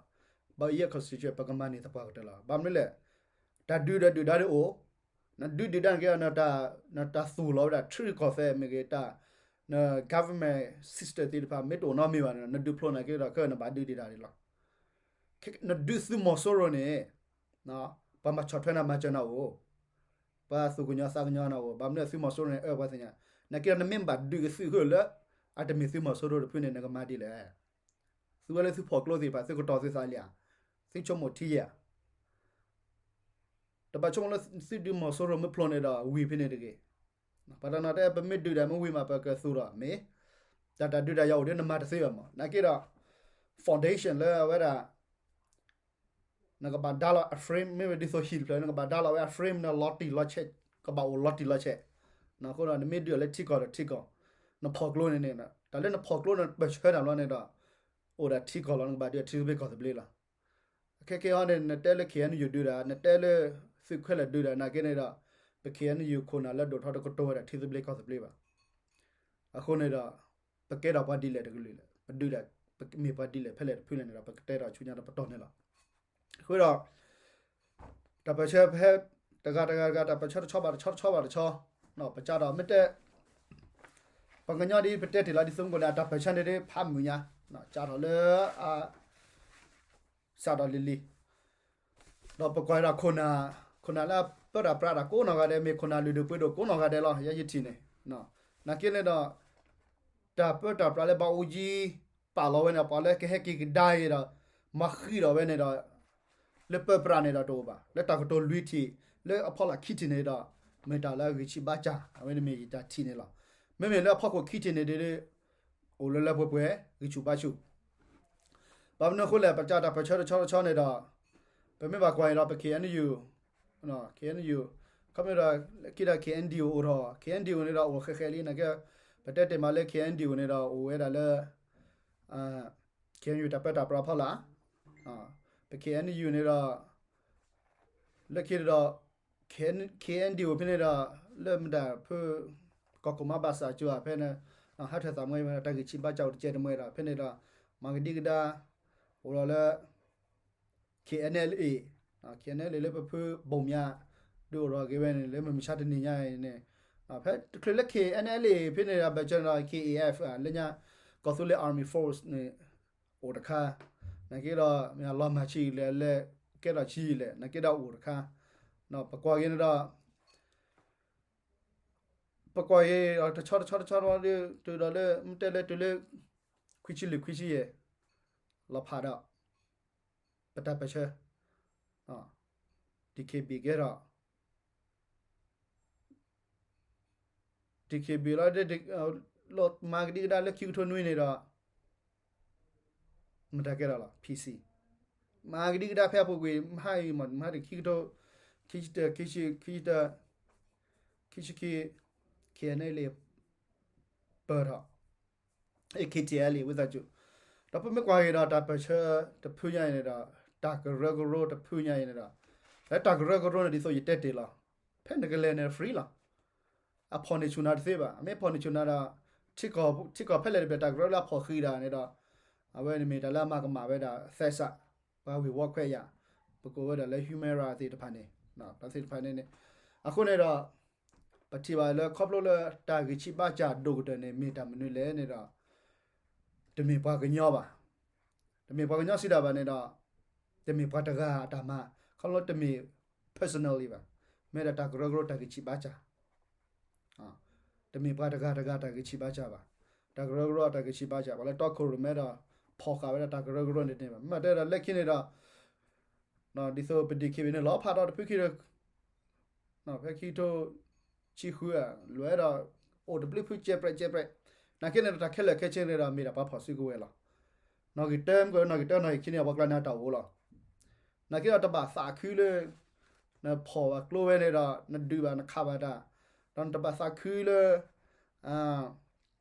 ဘၣ်ယဲ constitution ပကမၤန့ၢ်သပှၢ်ကတၢၢ်လီၤ. ဘၣ်မနုၤလဲၣ် တၢ်ဒုးဒီးဒုၣ်ဒါဒ်အိၣ် နဒုးဒုၣ်ဒါန့ၣ်က့ နတၢ်သူၣ်လီၤဝဲဒၣ် ထံရူၢ်ကီၢ်သဲးမ့ၢ်ဂ့ၤ တၢ် န government system သ့ၣ်တဖၣ် မ့ၢ်တအိၣ်နီတမံၤဘၣ်န့ၣ် နဒုးဖျိန့ၢ်က့ဒီး ခဲအံၤနဘၣ်ဒုးဒံးတၢ်ဒ်လီၤ. နဒုးသုးမီၤစိရိၤန့ၣ် ပှၤမၤဆီၣ်ထွဲနၤမၤစၢၤနၤအိၣ်, ပှၤသူၣ်ကညီၤသးကညီၤနၤအိၣ်, ဘၣ်မနုၤသုးမီၤစိရိၤန့ၣ် အၢပှၤသ့ၣ်ညါ, နာ်က့ဒီးနမ့ၢ်ဘၣ်ဒုးသုးဃုာ်လၢ အတမ့ၢ်သုးမီၤစိရိၤတဖုန့ၣ် နကမၤဒ်လဲၣ်. သုဝဲလၢသုဖီၣ်ကျိသ့ၣ်တဖၣ် သုကတီၤသုသးလံဧါ, သုဆိကမိၣ်ထံယဲၢ်ဧါ. တဘၣ်ဆိကမိၣ်လၢသုဒုးမီၤစိရိၤမ့ၢ်ဖျိန့ၣ်ဒီး ဝံၤဖဲန့ၣ်တဂ့ၤ. ပှၤတနီၤတဲ ပမ့ၢ်ဒုးတၢ်မ့ၢ်ဝံၤမး ပကသူၣ်ထီၣ်မ့ၢ်, တၢ်တၢ်ဒုးတၢ်ယၤအိၣ်ဒီးနမၤတသ့ဘၣ်မး, နာ်က့ဒီး foundation လၢအဝဲဒၣ် နကဘၣ်ဒါလီၤအ frame မ့ၢ်ဝဲဒ်သိးဟံၣ်တဖျၢၣ် နကဘၣ်ဒါလီၤဝဲအ frame န့ၣ် လီၤတံၢ်လီၤဆဲး, ကဘၣ်အိၣ်လီၤတံၢ်လီၤဆဲး, အဃိဒီးနမ့ၢ်ဒုးအီၤလၢထံကီၢ်ဒီးထံကီၢ်, နဖီၣ်ကျိန့ၣ်န့ၣ် တၢ်လၢနဖီၣ်ကျိနပၢၢ်ဆၢတၢ်ဘျီန့ၣ်ဒီး အိၣ်ဒၣ်ထံကီၢ်လီၤ နကဘၣ်ဒုးအထံသဘျ့ကီၢ်သဘျ့လီၤ. ခဲကဲဟီန့ၣ် နတဲလၢ KNU ဒုးဒၣ် နတဲလၢ သုးခဲလၢာ်ဒုးဒၣ် နာ်က့န့ၣ်ဒီး ပ KNU ခိၣ်နၢ်လၢဒိၣ်ထီတကတိၤဝဲဒၣ်ထံသဘျ့ကီၢ်သဘျ့ဘၣ်. အဃိန့ၣ်ဒီး ပကဲထီၣ်ပှၤဒ်လဲၣ်တကလုာ်လဲၣ်, ပဒုးဒၣ် ပမ့ၢ်ပှၤဒ်လဲၣ်ဖဲလဲၣ်တဖုလဲၣ်န့ၣ်ဒီး ပကတဲထီၣ်ဆူညါဒီးပတီၢ်န့ၣ်လီၤ. အဃိဒီး တၢ်ပၢၢ်ဆၢဖဲ တဂၤတဂၤတဂၤ တၢ်ပၢၢ်ဆၢတဆီဘၣ်တဆီ တဆီဘၣ်တဆီ, ပစးထီၣ်မ့ၢ်တဲ ပှၤကညီဒ်ပတဲတ့ၢ်လီၤဒ်သိးမုၢ်ကိၣ်န့ၣ် အတၢ်ပၢၢ်ဆၢန့ၣ်ဒ်ဖးမုာ်ညါ, စးထီၣ်လၢ စးထီၣ်လံၤလံၤ, ဒီးပကွၢ်ဒီးခိၣ်နၢ်, ခိၣ်နၢ်လၢအပၢတၢ်ပြးတၢ်ကိးနီၢ်ဂၤဒဲး မ့ၢ်ခိၣ်နၢ်လုၢ်ဒိၣ်ပှ့ၤဒိၣ်ကိးနီၢ်ဂၤဒဲးလီၤ ယဲယထံၣ်န့ၣ်, နာ်က့န့ၣ်ဒီး တၢ်ပၢတၢ်ပြးလၢဘၣ်အိၣ်ယံၤ ပာ်လီၤဝဲန့ၣ် ပှၤလၢကဟဲက့ၤကဒါအံၤဒီး မၤဃံးဒီးဝဲန့ၣ်ဒီး လၢပၢပြးန့ၣ်ဒီးတအိၣ်ဘၣ်, လၢတၢ်ကတိၤလွံၢ်ထံၣ် လၢအဖီလာ်ခံထံၣ်န့ၣ်ဒီး မ့ၢ်တၢ်လၢအဂံၢ်ဆံးဘါစၢ် အဝဲန့ၣ်မ့ၢ်ယတၢ်ထံၣ်န့ၣ်လီၤ. မ့မ့ၢ်လၢအဖီခိၣ်ခံထံၣ်န့ၣ်ဒီး အိၣ်လၢလၢပှဲၤပှဲၤ ဂံၢ်ဆူၣ်ဘါဆူၣ် ဘၣ်မနုၤအဃိလဲၣ် ပစးတၢ်ပၢၢ်ဆၢတဆီတဆီန့ၣ်ဒီး ပမ့ၢ်ဘၣ်ကွၢ်အံၤဒီးပ K N U, K N U, ခီဖျိဒီး လၢခံဒီး K N D O အိၣ်ထီၣ် K N D O န့ၣ်ဒီးအိၣ်ဃဲးဃဲးလံ နာ်က့ ပတဲတ့ၢ်မးလၢ K N D O န့ၣ်ဒီးအိၣ်ဝဲဒၣ်လၢ K N U တၢ်ပၢတၢ်ပြးဖီလာ်, ပ K N U န့ၣ်ဒီး လၢခံဒီး K N, K N D O ဖဲန့ၣ်ဒီး လၢမတၤဖု ကီၢ်ခိၣ်မါဘၣ်စၢ်ကၠိဧါ ဖဲန့ၣ် ဟးထၢၣ်သးမွဲ တၢ်ဂံၢ်ဆံးဘါစၢ်အိၣ်တကဲတမှဲဒီး ဖဲန့ၣ်ဒီး မၤကဒံကဒါ အိၣ်ဒီးလၢ K N L A, K N L A လၢပဖုဘိၣ်မၠး ဒုးအိၣ်ထီၣ်က့ၤဝဲန့ၣ် လၢမုၢ်မဆါတနံၤညါအံၤန့ၣ် ဖဲတချုးလၢ K N L A ဖဲန့ၣ်ဒီး ဘၣ်ဆၣ်ဒီး K A F လၢညါ ကီၢ်သူလ့ၤ Army Force န့ၣ် အိၣ်တခါ, နာ်က့ဒီး မ့ၢ်အလီၤမၢ်ဆံးလဲၣ် လဲၤကဲထီၣ်ဆံးလဲၣ် နာ်က့ဒီးအိၣ်တခါ, ပကွၢ်က့ၤန့ၣ်ဒီး ပကွၢ်က့ၤ တဆီတဆီတဆီဒီး တုၤဒီးလၢ မ့ၢ်တဲလၢတုၤလၢ ခွံဆံလွံၢ်ခွံဆံယဲၢ် လီၤဖးဒီး ပတၢ်ပၢၢ်ဆၢ D K B ကဲထီၣ် D K B လီၤ လီၤမၤကဒံကဒါလၢခံကထိနွံန့ၣ်ဒီး မတၤကဲထီၣ်လီၤ P C မၤကဒံကဒါဖဲအပူၤကွံာ် မဟါအံၤမး မဟါတခံကထိ ခံဆံတၢ ခံဆံ ခံဆံတၢ ခံဆံခံ K N L A ပၢၢ်ထီၣ် K T L A ဝံသးစူၤ ဒီးပမ့ၢ်ကွၢ်က့ၤဒီးတၢ်ပၢၢ်ဆၢတဖုညါအံၤန့ၣ်ဒီး တၢ်ကရၢကရိတဖုညါအံၤန့ၣ်ဒီး လၢတၢ်ကရၢကရိန့ၣ်ဒ်သိးယတဲတ့ၢ်လီၤ ဖဲနကလဲၤန့ၣ် free လီၤ အဖီၣ်န့ၢ်ဆူၣ်နၤတသ့ဘၣ် မ့ၢ်ဖီၣ်န့ၢ်ဆူၣ်နၤဒီး ထံကီၢ် ထံကီၢ်ဖဲလဲၣ်တဘ့ၣ် တၢ်ကရၢလၢအဖီၣ်ဃံးဒၣ်န့ၣ်ဒီး အဝဲန့ၣ်မ့ၢ်တၢ်လၢအမၤကမၣ်ဝဲဒၣ် သဲစး ပှၤဝ့ၤဝီခွဲးယာ် ပကိးဝဲဒၣ်လၢ Humera သ့ၣ်တဖၣ်န့ၣ် တၢ်သ့ၣ်တဖၣ်န့ၣ်န့ၣ် အဃိန့ၣ်ဒီး ပထံၣ်ဘၣ်လၢခီဖျိလၢတၢ်ဂံၢ်ဆံးဘါစၢ်ဒိၣ်ကတၢၢ်န့ၣ် မ့ၢ်တၢ်မနုၤလဲၣ်န့ၣ်ဒီး တမ့ၢ်ပှၤကညီဘၣ် တမ့ၢ်ပှၤကညီစံးဒၣ်ဘၣ်န့ၣ်ဒီး တမ့ၢ်ပှၤတဂၤအတၢ်မၤ ခီဖျိတမ့ၢ် personally ဘၣ် မ့ၢ်ဒၣ်တၢ်ကရၢကရိတၢ်ဂံၢ်ဆံးဘါစၢ် တမ့ၢ်ပှၤတဂၤတဂၤတၢ်ဂံၢ်ဆံးဘါစၢ်ဘၣ် တၢ်ကရၢကရိအတၢ်ဂံၢ်ဆံးဘါစၢ် ပှၤလၢတီခိၣ်ရိၣ်မဲဒီး ဖီၣ်ဃာ်ဝဲဒၣ်တၢ်ကရၢကရိန့ၣ်န့ၣ်ဘၣ် မ့ၢ်တဲဒီးလၢခံန့ၣ်ဒီး ဒ်သိးပ D K B န့ၣ် လီၤဖးဒီးတဖုခံဒီး ဖဲခံကထိဆံဃု လွဲၢ်ဒီး အိၣ်တဘျုးဖုစဲးပြဲးစဲးပြဲး နာ်က့န့ၣ်ဒီးတၢ်ခဲလၢာ်ခဲဆ့န့ၣ်ဒီး မ့ၢ်ဒၣ်ပှၤဖီၣ်စုကဝဲၤလီၤ. နီၣ်ဂံၢ်တၢ မ့ၢ်ကနီၣ်ဂံၢ်တၢ နီၣ်ဂံၢ်ခံန့ၣ် ပှၤကျါန့ၣ်တၢ်အိၣ်လီၤ. နာ်က့ဒီးတဘၣ်သးခုလၢ နဖီၣ်ဘၣ်ကျိဝဲန့ၣ်ဒီး နဒုးဘၣ်နခးဘၣ်တၢ် ဒီးနတဘၣ်သးခုလၢ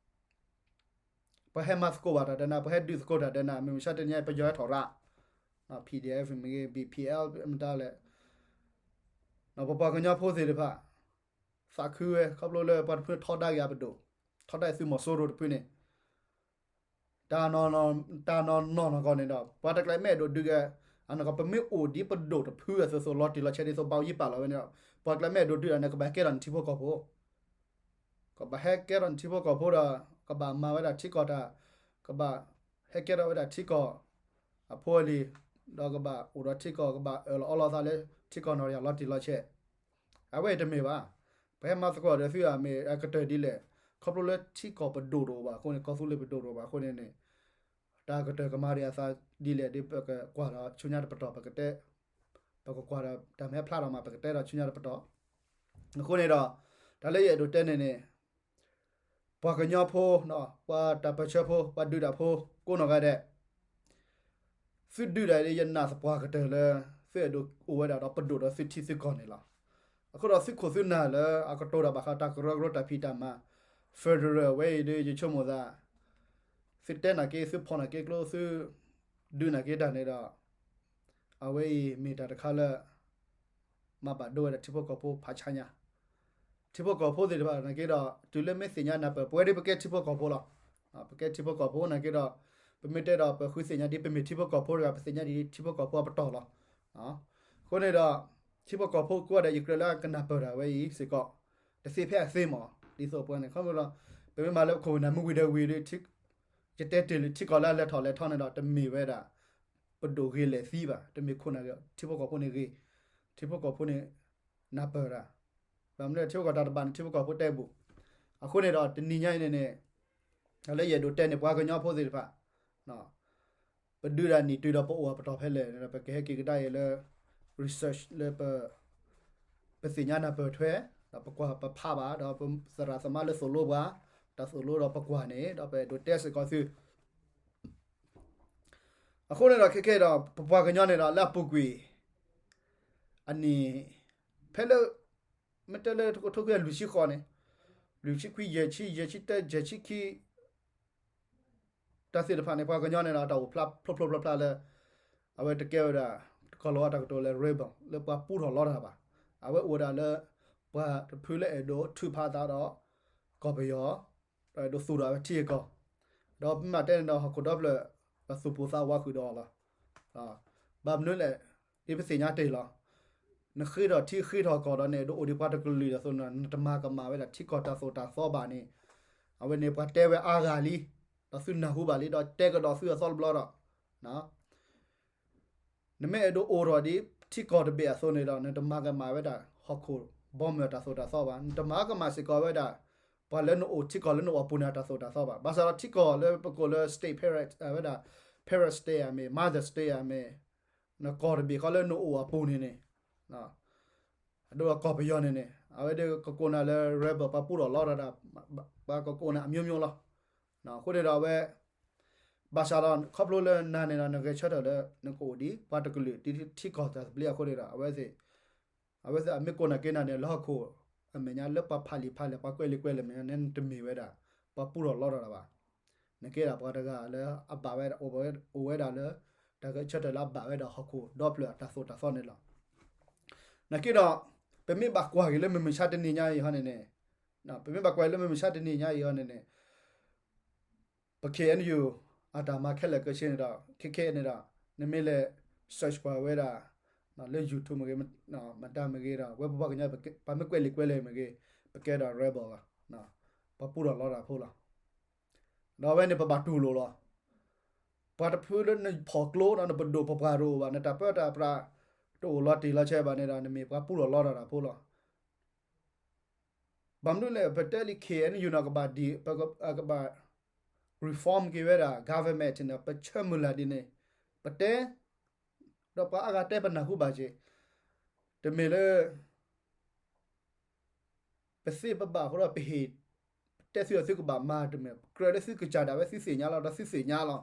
ပှၤဟဲမၤသကိးဘၣ်တၢ်ဒီးနၤ ပှၤဟဲဒုးသကိးတၢ်ဒီးနၤ မုၢ်မဆါတနံၤညါ ပယီၤဟဲထီၣ်ရၣ် P D F မ့ၢ်ဂ့ၤ B P L မတၤလဲၣ် ပပှၤကညီဖိသ့ၣ်တဖၣ် သးခုဝဲ ခီဖျိလၢပှၤတဖုထီဒါက့ၤအပဒိၣ် ထီဒါသုးမီၤစိရိၤတဖုန့ၣ် တၢ်နီၢ်နီၢ်နီၢ်နီၢ်ကီၢ်န့ၣ်ဒီး ပှၤတကျဲၤမ့ၢ်အဲၣ်ဒိးဒုးက့ၤ အနီၢ်ကီၢ် ပမ့ၢ်အိၣ်ဒ်ပဒိၣ်တဖုအသိးသိး လီၤတံၢ်လီၤဆဲးဒ်သိးဘၣ်အိၣ်ယံၤပာ်လီၤဝဲန့ၣ်ဒီး ပှၤတကျဲၤမ့ၢ်အဲၣ်ဒိးဒုးဒီးန့ၣ် ကဘၣ်ဟဲကဲထီၣ်နထံဖိကီၢ်ဖိ ကဘၣ်ဟဲကဲထီၣ်နထံဖိကီၢ်ဖိဒီး ကဘၣ်မၤဝဲဒၣ်ထံကီၢ်တၢ် ကဘၣ်ဟဲကဲထီၣ်ဝဲဒၣ်ထံကီၢ် အဖိအလံၤ ဒီးကဘၣ်အိၣ်ဒီးထံကီၢ် ကဘၣ်အၢၣ်လီၤအီလီၤသးလၢထံကီၢ်နီၢ်တယၢ်လီၤတံၢ်လီၤဆဲး အဝဲအံၤတမ့ၢ်ဘၣ်. ပဟဲမၤသကိးဒီးသုဧါ မ့ၢ်အကတၢၢ်ဒ်လဲၣ်. ခီဖျိလၢထံကီၢ်ပဒိၣ်တအိၣ်ဘၣ်အဃိန့ၣ် ကီၢ်သူလ့ၤပဒိၣ်တအိၣ်ဘၣ်အဃိန့ၣ်န့ၣ် တၢ်ကတၢၢ်ကမၤဒံးအသးဒ်လဲၣ်ဒီး ပကကွၢ်ဒီးဆူညါတပတီၢ် ပကတဲ ပကကွၢ်ဒီးတၢ်မ့ၢ်ဟဲဖျါထီၣ်မး ပကတဲဒီးဆူညါတပတီၢ်. အဃိန့ၣ်ဒီး တၢ်လၢယအဲၣ်ဒိးတဲန့ၣ်န့ၣ် ပှၤကညီဖိ, ပှၤတၢ်ပၢၢ်ဆၢဖိ, ပှၤဒုးတၢ်ဖိ ကိးနီၢ်ဂၤဒဲး, သုဒုးတၢ်အံၤ ယနာ်သပှၢ်ကတၢၢ်လၢ သုအဲၣ်ဒိးအိၣ်ဝဲဒၣ်ဒီးပဒိၣ်ဒီးသုထံသုကီၢ်န့ၣ်လီၤ. အဃိဒီးသုခိၣ်သုနၢ်လၢအကတိၤတၢ်ဘၣ်ဃးတၢ်ကရၢကရိတၢ်ဖံးတၢ်မၤ federal ဝဲအံၤဒီး ယဆိကမိၣ်သး သုတဲနာ်က့ သုဖီၣ်နာ်က့ကျိ သုဒုးနာ်က့တၢ်န့ၣ်ဒီး အဝဲအံၤမ့ၢ်တၢ်တခါလၢ မၤဘၣ်ဒိဝဲဒၣ်ထံဖိကီၢ်ဖိဖးဆါညါ ထံဖိကီၢ်ဖိသ့ၣ်တဖၣ်နာ်က့ဒီး တုၤလၢမ့ၢ်သ့ၣ်ညါနၢ်ပၢၢ် ပဝဲဒၣ်ပကဲထံဖိကီၢ်ဖိလီၤ. ပကဲထံဖိကီၢ်ဖိနာ်က့ဒီး ပမ့ၢ်တဲဒီးပဃုသ့ၣ်ညါဒ်ပမ့ၢ်ထံဖိကီၢ်ဖိတဂၤ ပသ့ၣ်ညါဒ်ထံဖိကီၢ်ဖိအပတီၢ်လီၤ. အဃိန့ၣ်ဒီး ထံဖိကီၢ်ဖိကိးဂၤဒဲး ယကြၢးလၢကနၢ်ပၢၢ်တၢ်ဝဲအံၤစ့ၢ်ကီး တသ့ဖဲအသ့မး ဒ်သိးပှၤန့ၣ် ခီဖျိလီၤ ပမ့ၢ်မၤလၢခိၣ်နၢ်မုၢ်ဝံၤဒီးဝံၤဒီး ယတဲတ့ၢ်လၢထံကီၢ်လၢအလဲၤထီၣ်လဲၤထီန့ၣ်ဒီး တမ့ၢ်ဝဲဒၣ် ပဒိၣ်ဂ့ၤလဲၤသံဘၣ်, တမ့ၢ်ခိၣ်နၢ်ဂ့ၤ, ထံဖိကီၢ်ဖိန့ၣ်ဂ့ၤ, ထံဖိကီၢ်ဖိန့ၣ် နၢ်ပၢၢ်တၢ်, ဘၣ်မနုၤထံဖိကီၢ်တၢ်တဘၣ်န့ၣ် ထံဖိကီၢ်ဖိတဲဘူး, အဃိန့ၣ်ဒီးတနံၤညါအံၤန့ၣ်န့ၣ် လၢယအဲၣ်ဒိးတဲန့ၣ် ပှၤကညီဖိသ့ၣ်တဖၣ် ပဒုးတၢ်နံၣ်တုၤဒီးပအိၣ်အပတီၢ်ဖဲလဲၣ်န့ၣ်ဒီး ပကဟဲက့ၤကဒါအံၤလၢ research လၢပ ပသ့ၣ်ညါနၢ်ပၢၢ်ထွဲ, ဒီးပကွၢ်ပဖးဘၣ် ဒီးပသရၣ်သမါလၢသိၣ်လိပှၤ, တၢ်သိၣ်လိဒီးပကွၢ်န့ၣ် ဒီးပအဲၣ်ဒိးတဲစ့ၢ်ကီးသု အဃိန့ၣ်ဒီးခဲခဲဒီး ပပှၤကညီန့ၣ်ဒီး လၢအပူၤကွံာ် အနံၣ် ဖဲလၢ မ့ၢ်တဲလၢကထိခွံလွံၢ်ဆံဃိးန့ၣ်, လွံၢ်ဆံခွံ ယဲၢ်ဆံ ယဲၢ်ဆံတၢ ယဲၢ်ဆံခံ တၢ်သ့ၣ်တဖၣ်န့ၣ် ပှၤကညီန့ၣ်ဒီး တၢ်အိၣ်ဖျါဖျိဖျိဖျါဖျါလၢ အဝဲတကဲဝဲဒၣ် တကီၢ်လီၤအတၢ်ကတိၤလၢ rebel လၢပှၤပူထီၣ်လီတၢ်ဘၣ်. အဝဲအိၣ်ဝဲဒၣ်လၢ ပှၤတဖုလၢအဲၣ်ဒိးထုးဖးအသးဒီး ကီၢ်ပယီၤ ဒီးအဲၣ်ဒိးသူၣ်ထီၣ်ဝဲထံအကီၢ်, ဒီးမ့ၢ်တဲန့ၣ်ဒီး ဟီၣ်ခိၣ်ဒီဖျၢၣ် ဒီးသူၣ်ပိၢ်သးဝးဃုာ်ဒီးအီၤလီၤ. ဘၣ်မနုၤလဲၣ်, ဒ်ပသ့ၣ်ညါတ့ၢ်လီၤ. နဃ့ထီၣ်ထံဃ့ထီၣ်ကီၢ်ဒီး နအဲၣ်ဒိးအိၣ်ဒံးပှၤတကလုာ်အသိးန့ၣ် နတမၤကမၣ်ဝဲဒၣ်ထံကီၢ်တၢ်သိၣ်တၢ်သီဘၣ်န့ၣ်, အဝဲန့ၣ်ပှၤတဲဝဲအါဂၤလံ, ဒီးသုနၢ်ဟူဘၣ်လံ ဒီးတဲကဒီးသုအသီတဘျီဒီး နမ့ၢ်အဲၣ်ဒိးအိၣ်ထီၣ်ဒ်ထံကီၢ်တဘ့ၣ်အသိးန့ၣ်ဒီး နတမၤကမၣ်ဝဲဒၣ်ဟီၣ်ခိၣ်ဘီမုၢ်အတၢ်သိၣ်တၢ်သီဘၣ်, နတမၤကမၣ်စ့ၢ်ကီးဝဲဒၣ် ပှၤလၢနအိၣ်ထံကီၢ်လၢနအိၣ်အပူၤန့ၣ် အတၢ်သိၣ်တၢ်သီဘၣ်. ဘၣ်ဆၣ်ဒီးထံကီၢ်လၢပကိးလၢ state parent ဝဲဒၣ် parent state ဧါမ့ၢ် mother state ဧါမ့ၢ် နကီၢ်တဘ့ၣ်ဃီလၢနအိၣ်အပူၤန့ၣ်န့ၣ် အဒိကီၢ်ပယီၤန့ၣ်န့ၣ် အဝဲဒၣ်ကကိးနၤလၢ rebel ပှၤပူထီၣ်လီတၢ် ပှၤကကိးနၤအမျိုးမျိုးလီၤ. အဃိန့ၣ်ဒီးအဝဲ ဘၣ်ဆၣ်ဒီးခီဖျိလၢနၤန့ၣ်ဒီး နဂဲၤဆၢထၢၣ်လၢ နကအိၣ်ဒံးပှၤတကလုာ်ဒ်ထံကီၢ်တၢ်သဘျ့အဃိန့ၣ်ဒီး အဝဲသ့ၣ် အဝဲသ့ၣ်အမ့ၢ်ကိးနၤက့ၤနၤန့ၣ် လၢဟီၣ်ခိၣ်အမဲာ်ညါလၢပှၤဖးလံာ်ဖးလဲၢ် ပှၤကွဲးလံာ်ကွဲးလဲၢ်မဲာ်ညါန့ၣ် နတမ့ၢ်ဝဲဒၣ် ပှၤပူထီၣ်လီတၢ်ဘၣ်. နကဲဒၣ်ပှၤတဂၤလၢအဘၣ်ဝဲဒၣ် အိၣ်ဝဲဒၣ်လၢ တၢ်ဂဲၤဆၢထၢၣ်လၢအဘၣ်ဝဲဒၣ်ဟီၣ်ခိၣ်ဒီဖျၢၣ်အတၢ်သိၣ်တၢ်သီန့ၣ်လီၤ. နက့ဒီး ပမ့ၢ်ဘၣ်ကွၢ်က့ၤလၢမုၢ်မဆါတနံၤညါအံၤဟီန့ၣ်န့ၣ်, ပမ့ၢ်ဘၣ်ကွၢ်လၢမုၢ်မဆါတနံၤညါအံၤဟီန့ၣ်န့ၣ် ပ K N U အတၢ်မၤခဲလၢာ်ခဲဆ့န့ၣ်ဒီး ခဲခဲန့ၣ်ဒီး နမ့ၢ်လဲၤ search ပှၤဝဲဒၣ် လၢ YouTube မ့ၢ်ဂ့ၤ, မတၤမ့ၢ်ဂ့ၤဒီး ဝဲပပှၤကညီ ပှၤမ့ၢ်ကွဲးလံာ်ကွဲးလဲၢ်မ့ၢ်ဂ့ၤ ပကဲဒီး rebel လီၤ. ပှၤပူထီၣ်လီတၢ်ဖိလီၤ. ဒီးအဝဲန့ၣ်ပဘၣ်တူၢ်လိာ်လီၤ. ပှၤတဖုလၢနဖီၣ်ကျိဒီးနပဒိၣ်ပပှၢ်တအိၣ်ဘၣ်, နတၢ်ပၢတၢ်ပြးတအိၣ်လီၤတံၢ်လီၤဆဲးဘၣ်န့ၣ်ဒီး နမ့ၢ်ပှၤပူထီၣ်လီတၢ်ဖိလီၤ. ဘၣ်မနုၤလဲၣ် ပတဲလံ K N U န့ၣ် ကဘၣ်ဒံး ကဘၣ် reform က့ၤဝဲဒၣ် government န့ၣ် ပဆၢမုၢ်လၢ်ဒ်န့ၣ် ပတဲ ဒီးပှၤအါဂၤတဲပနၢ်ဟူဘၣ်က့ၤ, တမ့ၢ်လၢ ပသ့ပဘၣ်အဃိဒီး ပဟ့ၣ်တဲသုဒီးသုကဘၣ်မၤတမ့ၢ်, ကြၢးလၢသုကစၢ်ဒၣ်ဝဲသုသ့ၣ်ညါလီၤ ဒီးသုသ့ၣ်ညါလီၤ.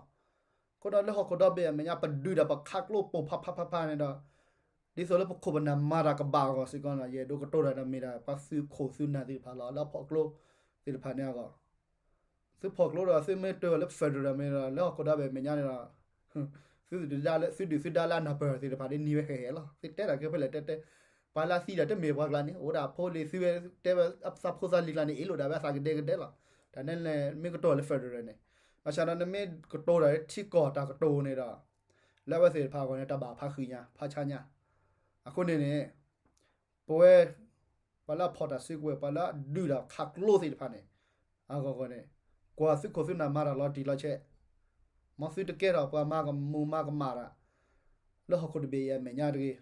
အဃိဒီးလၢဟီၣ်ခိၣ်ဒီဘ့ၣ်အမဲာ်ညါ ပဒုးဒီးပခးကျိပိၢ်ဖးဖးဖးဖးန့ၣ်ဒီး ဒ်သိးလၢပခိၣ်ပနၢ်မၤတၢ်ကဘၣ်အဂီၢ်စ့ၢ်ကီးန့ၣ် ယအဲၣ်ဒိးကတိၤတၢ်ဒီးမ့ၢ်ဒၣ်ပှၤသုးခိၣ်သုးနၢ်သ့ၣ်တဖၣ်လီၤ. လၢအဖီၣ်ကျိသ့ၣ်တဖၣ်န့ၣ်အဂီၢ် သုဖီၣ်ကျိဒီးသုမ့ၢ်တၢၢ်လၢ federal မ့ၢ်ဒီး လၢဟီၣ်ခိၣ်ဒီဘ့ၣ်အမဲာ်ညါန့ၣ်ဒီး သုဒုၣ်ဒါလၢအနၢ်ပၢၢ်သ့ၣ်တဖၣ်ဒ်နံၤဝဲဟဲဟဲလီၤ. သုတဲတၢ်ကဲဖဲလဲၣ်တဲတဲ, ပှၤလၢအသံတၢ်တမ့ၢ်ပှၤကျါန့ၣ် အိၣ်ဒၣ်ဖိလံၤသုဝဲတဲဝဲအသးဖိသးလံၤကျါန့ၣ် အ့ၣ်လိာ်ဒၣ်ဝဲအသးကဒဲကဒဲလီၤ. တၢ်န့ၣ်လဲၣ် မ့ၢ်ကတိၤလၢ federal န့ၣ်, ဘၣ်ဆၣ်ဒီးနမ့ၢ်ကတိၤတၢ်လၢထံကီၢ်တၢ်ကတိၤန့ၣ်ဒီး လၢအဝဲသ့ၣ်တဖၣ်အဂီၢ်န့ၣ် တၢ်ဘၣ်ဖးဃုာ်ညါ ဖးဆါညါ. အဃိန့ၣ်န့ၣ် ပဝဲ ပှၤလၢအဖီၣ်တၢ်စုကဝဲၤ ပှၤလၢအဒုးတၢ်ခးကျိသ့ၣ်တဖၣ်န့ၣ် အဂီၢ်ဂီၢ်န့ၣ် ကွၢ်သုခိၣ်သုနၢ်မၤတၢ်လီၤတံၢ်လီၤဆဲး, မ်သုတကဲထီၣ်ပှၤမၤကမူၤမၤကမၣ်တၢ် လၢဟီၣ်ခိၣ်တဘ့ၣ်အံၤအမဲာ်ညါတဂ့ၤ,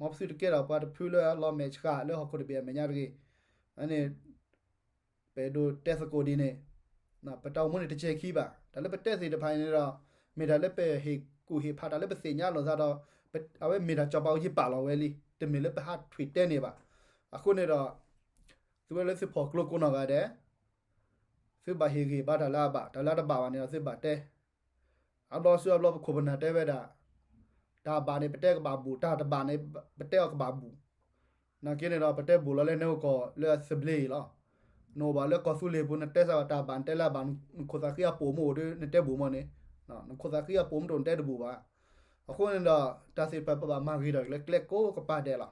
မ်သုတကဲထီၣ်ပှၤတဖုလၢအလီၤမဲာ်ဆှးလၢဟီၣ်ခိၣ်တဘ့ၣ်အမဲာ်ညါတဂ့ၤ. အန့ၣ် ပအဲၣ်ဒိးတဲသကိးဒ်န့ၣ်, ပတၢ်အိၣ်မူန့ၣ်တစဲးခံဘၣ်. တၢ်လၢပတဲသ့ၣ်တဖၣ်န့ၣ်ဒီး မ့ၢ်တၢ်လၢပဟ့ၣ်ကူၣ်ဟ့ၣ်ဖးတၢ်လၢပသ့ၣ်ညါလိာ်သးဒီး အဝဲမ့ၢ်တၢ်စီၤပၤအိၣ်ယံၤပာ်လီၤဝဲလံ, တမ့ၢ်လၢပဟးထွံၣ်တဲန့ၣ်ဘၣ်. အဃိန့ၣ်ဒီး သုဝဲလၢသုဖီၣ်ကျိကိးနီၢ်ဂၤဒဲး သုဘၣ်ဟ့ၣ်ဂံၢ်ဘါတၢ်လၢအဘၣ်, တၢ်လၢအတဘၣ်ဘၣ်န့ၣ်ဒီးသုဘၣ်တဲ အဘျီဆူအဘျီပခိၣ်ပနၢ်တဲဝဲဒၣ်, တၢ်ဘၣ်န့ၣ် ပတဲကဘၣ်ဘူၣ်, တၢ်တဘၣ်န့ၣ် ပတဲအီၤကဘၣ်ဘူၣ်. နာ်က့န့ၣ်ဒီး ပတဲဘူၣ်လီၤလၢနအိၣ်ကီၢ်လၢအသဘျ့အံၤလီၤ. နအိၣ်ဘၣ်လၢကီၢ်သူလ့ၤပူၤ နတဲစ့ၢ်ကီးတၢ်ဘၣ် နတဲလၢအဘၣ်, နခိၣ်သးဃံအပိာ်မ့ၢ်အိၣ်ဒီး နတဲဘူၣ်မ့ၢ်န့ၣ်, နခိၣ်သးဃံအပိာ်မ့ၢ်တအိၣ် နတဲတဘူၣ်ဘၣ်. အဃိန့ၣ်ဒီး တၢ်သ့ၣ်တဖၣ်ပဘၣ်မၤဂ့ၤထီၣ်လၢကျဲကိးကပၤဒဲးလီၤ.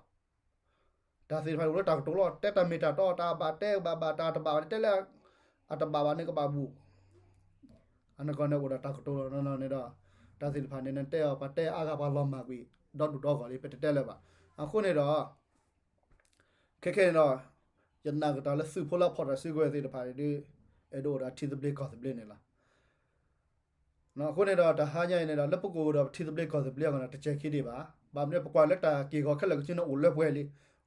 တၢ်သ့ၣ်တဖၣ်န့ၣ်အိၣ်လၢတၢ်ကတိၤလီၤ. တဲတၢ်မ့ၢ်တၢ်တီ တၢ်ဘၣ်တဲဘၣ်ဘၣ် တၢ်တဘၣ်ဘၣ်န့ၣ် တဲလၢ အတဘၣ်ဘၣ်န့ၣ်ကဘၣ်ဘူၣ်. အနီၢ်ကီၢ်န့ၣ်အိၣ်ဒီးတၢ်ကတိၤလီၤန့ၣ်ဒီး တၢ်သ့ၣ်တဖၣ်န့ၣ် နတဲအီၤ ပှၤတဲအါဂၤပှၤလီၤမၢ်ကွံာ် ဒီဒူၣ်ဒီဂီၢ်လံ ပတတဲလၢၤဘၣ်. အဃိန့ၣ်ဒီး ခဲခဲန့ၣ်ဒီး ယနာ်ကတၢၢ်လၢသုးဖိလၢအဖီၣ်တၢ်စုကဝဲၤသ့ၣ်တဖၣ်န့ၣ်ဒီး အဲၣ်ဒိးအိၣ်ဒီးထံသဘျ့ကီၢ်သဘျ့န့ၣ်လီၤ. အဃိန့ၣ်ဒီးတဟါညါအံၤန့ၣ်ဒီး လၢပကအိၣ်ဒီးပထံသဘျ့ကီၢ်သဘျ့အဂီၢ်န့ၣ် တစဲးခံဒံးဘၣ်. ဘၣ်မနုၤပကွၢ်လၢတၢ်က့ၢ်ဂီၤခဲလၢာ်ခဲဆ့န့ၣ်အိၣ်လၢပှဲၤလံ,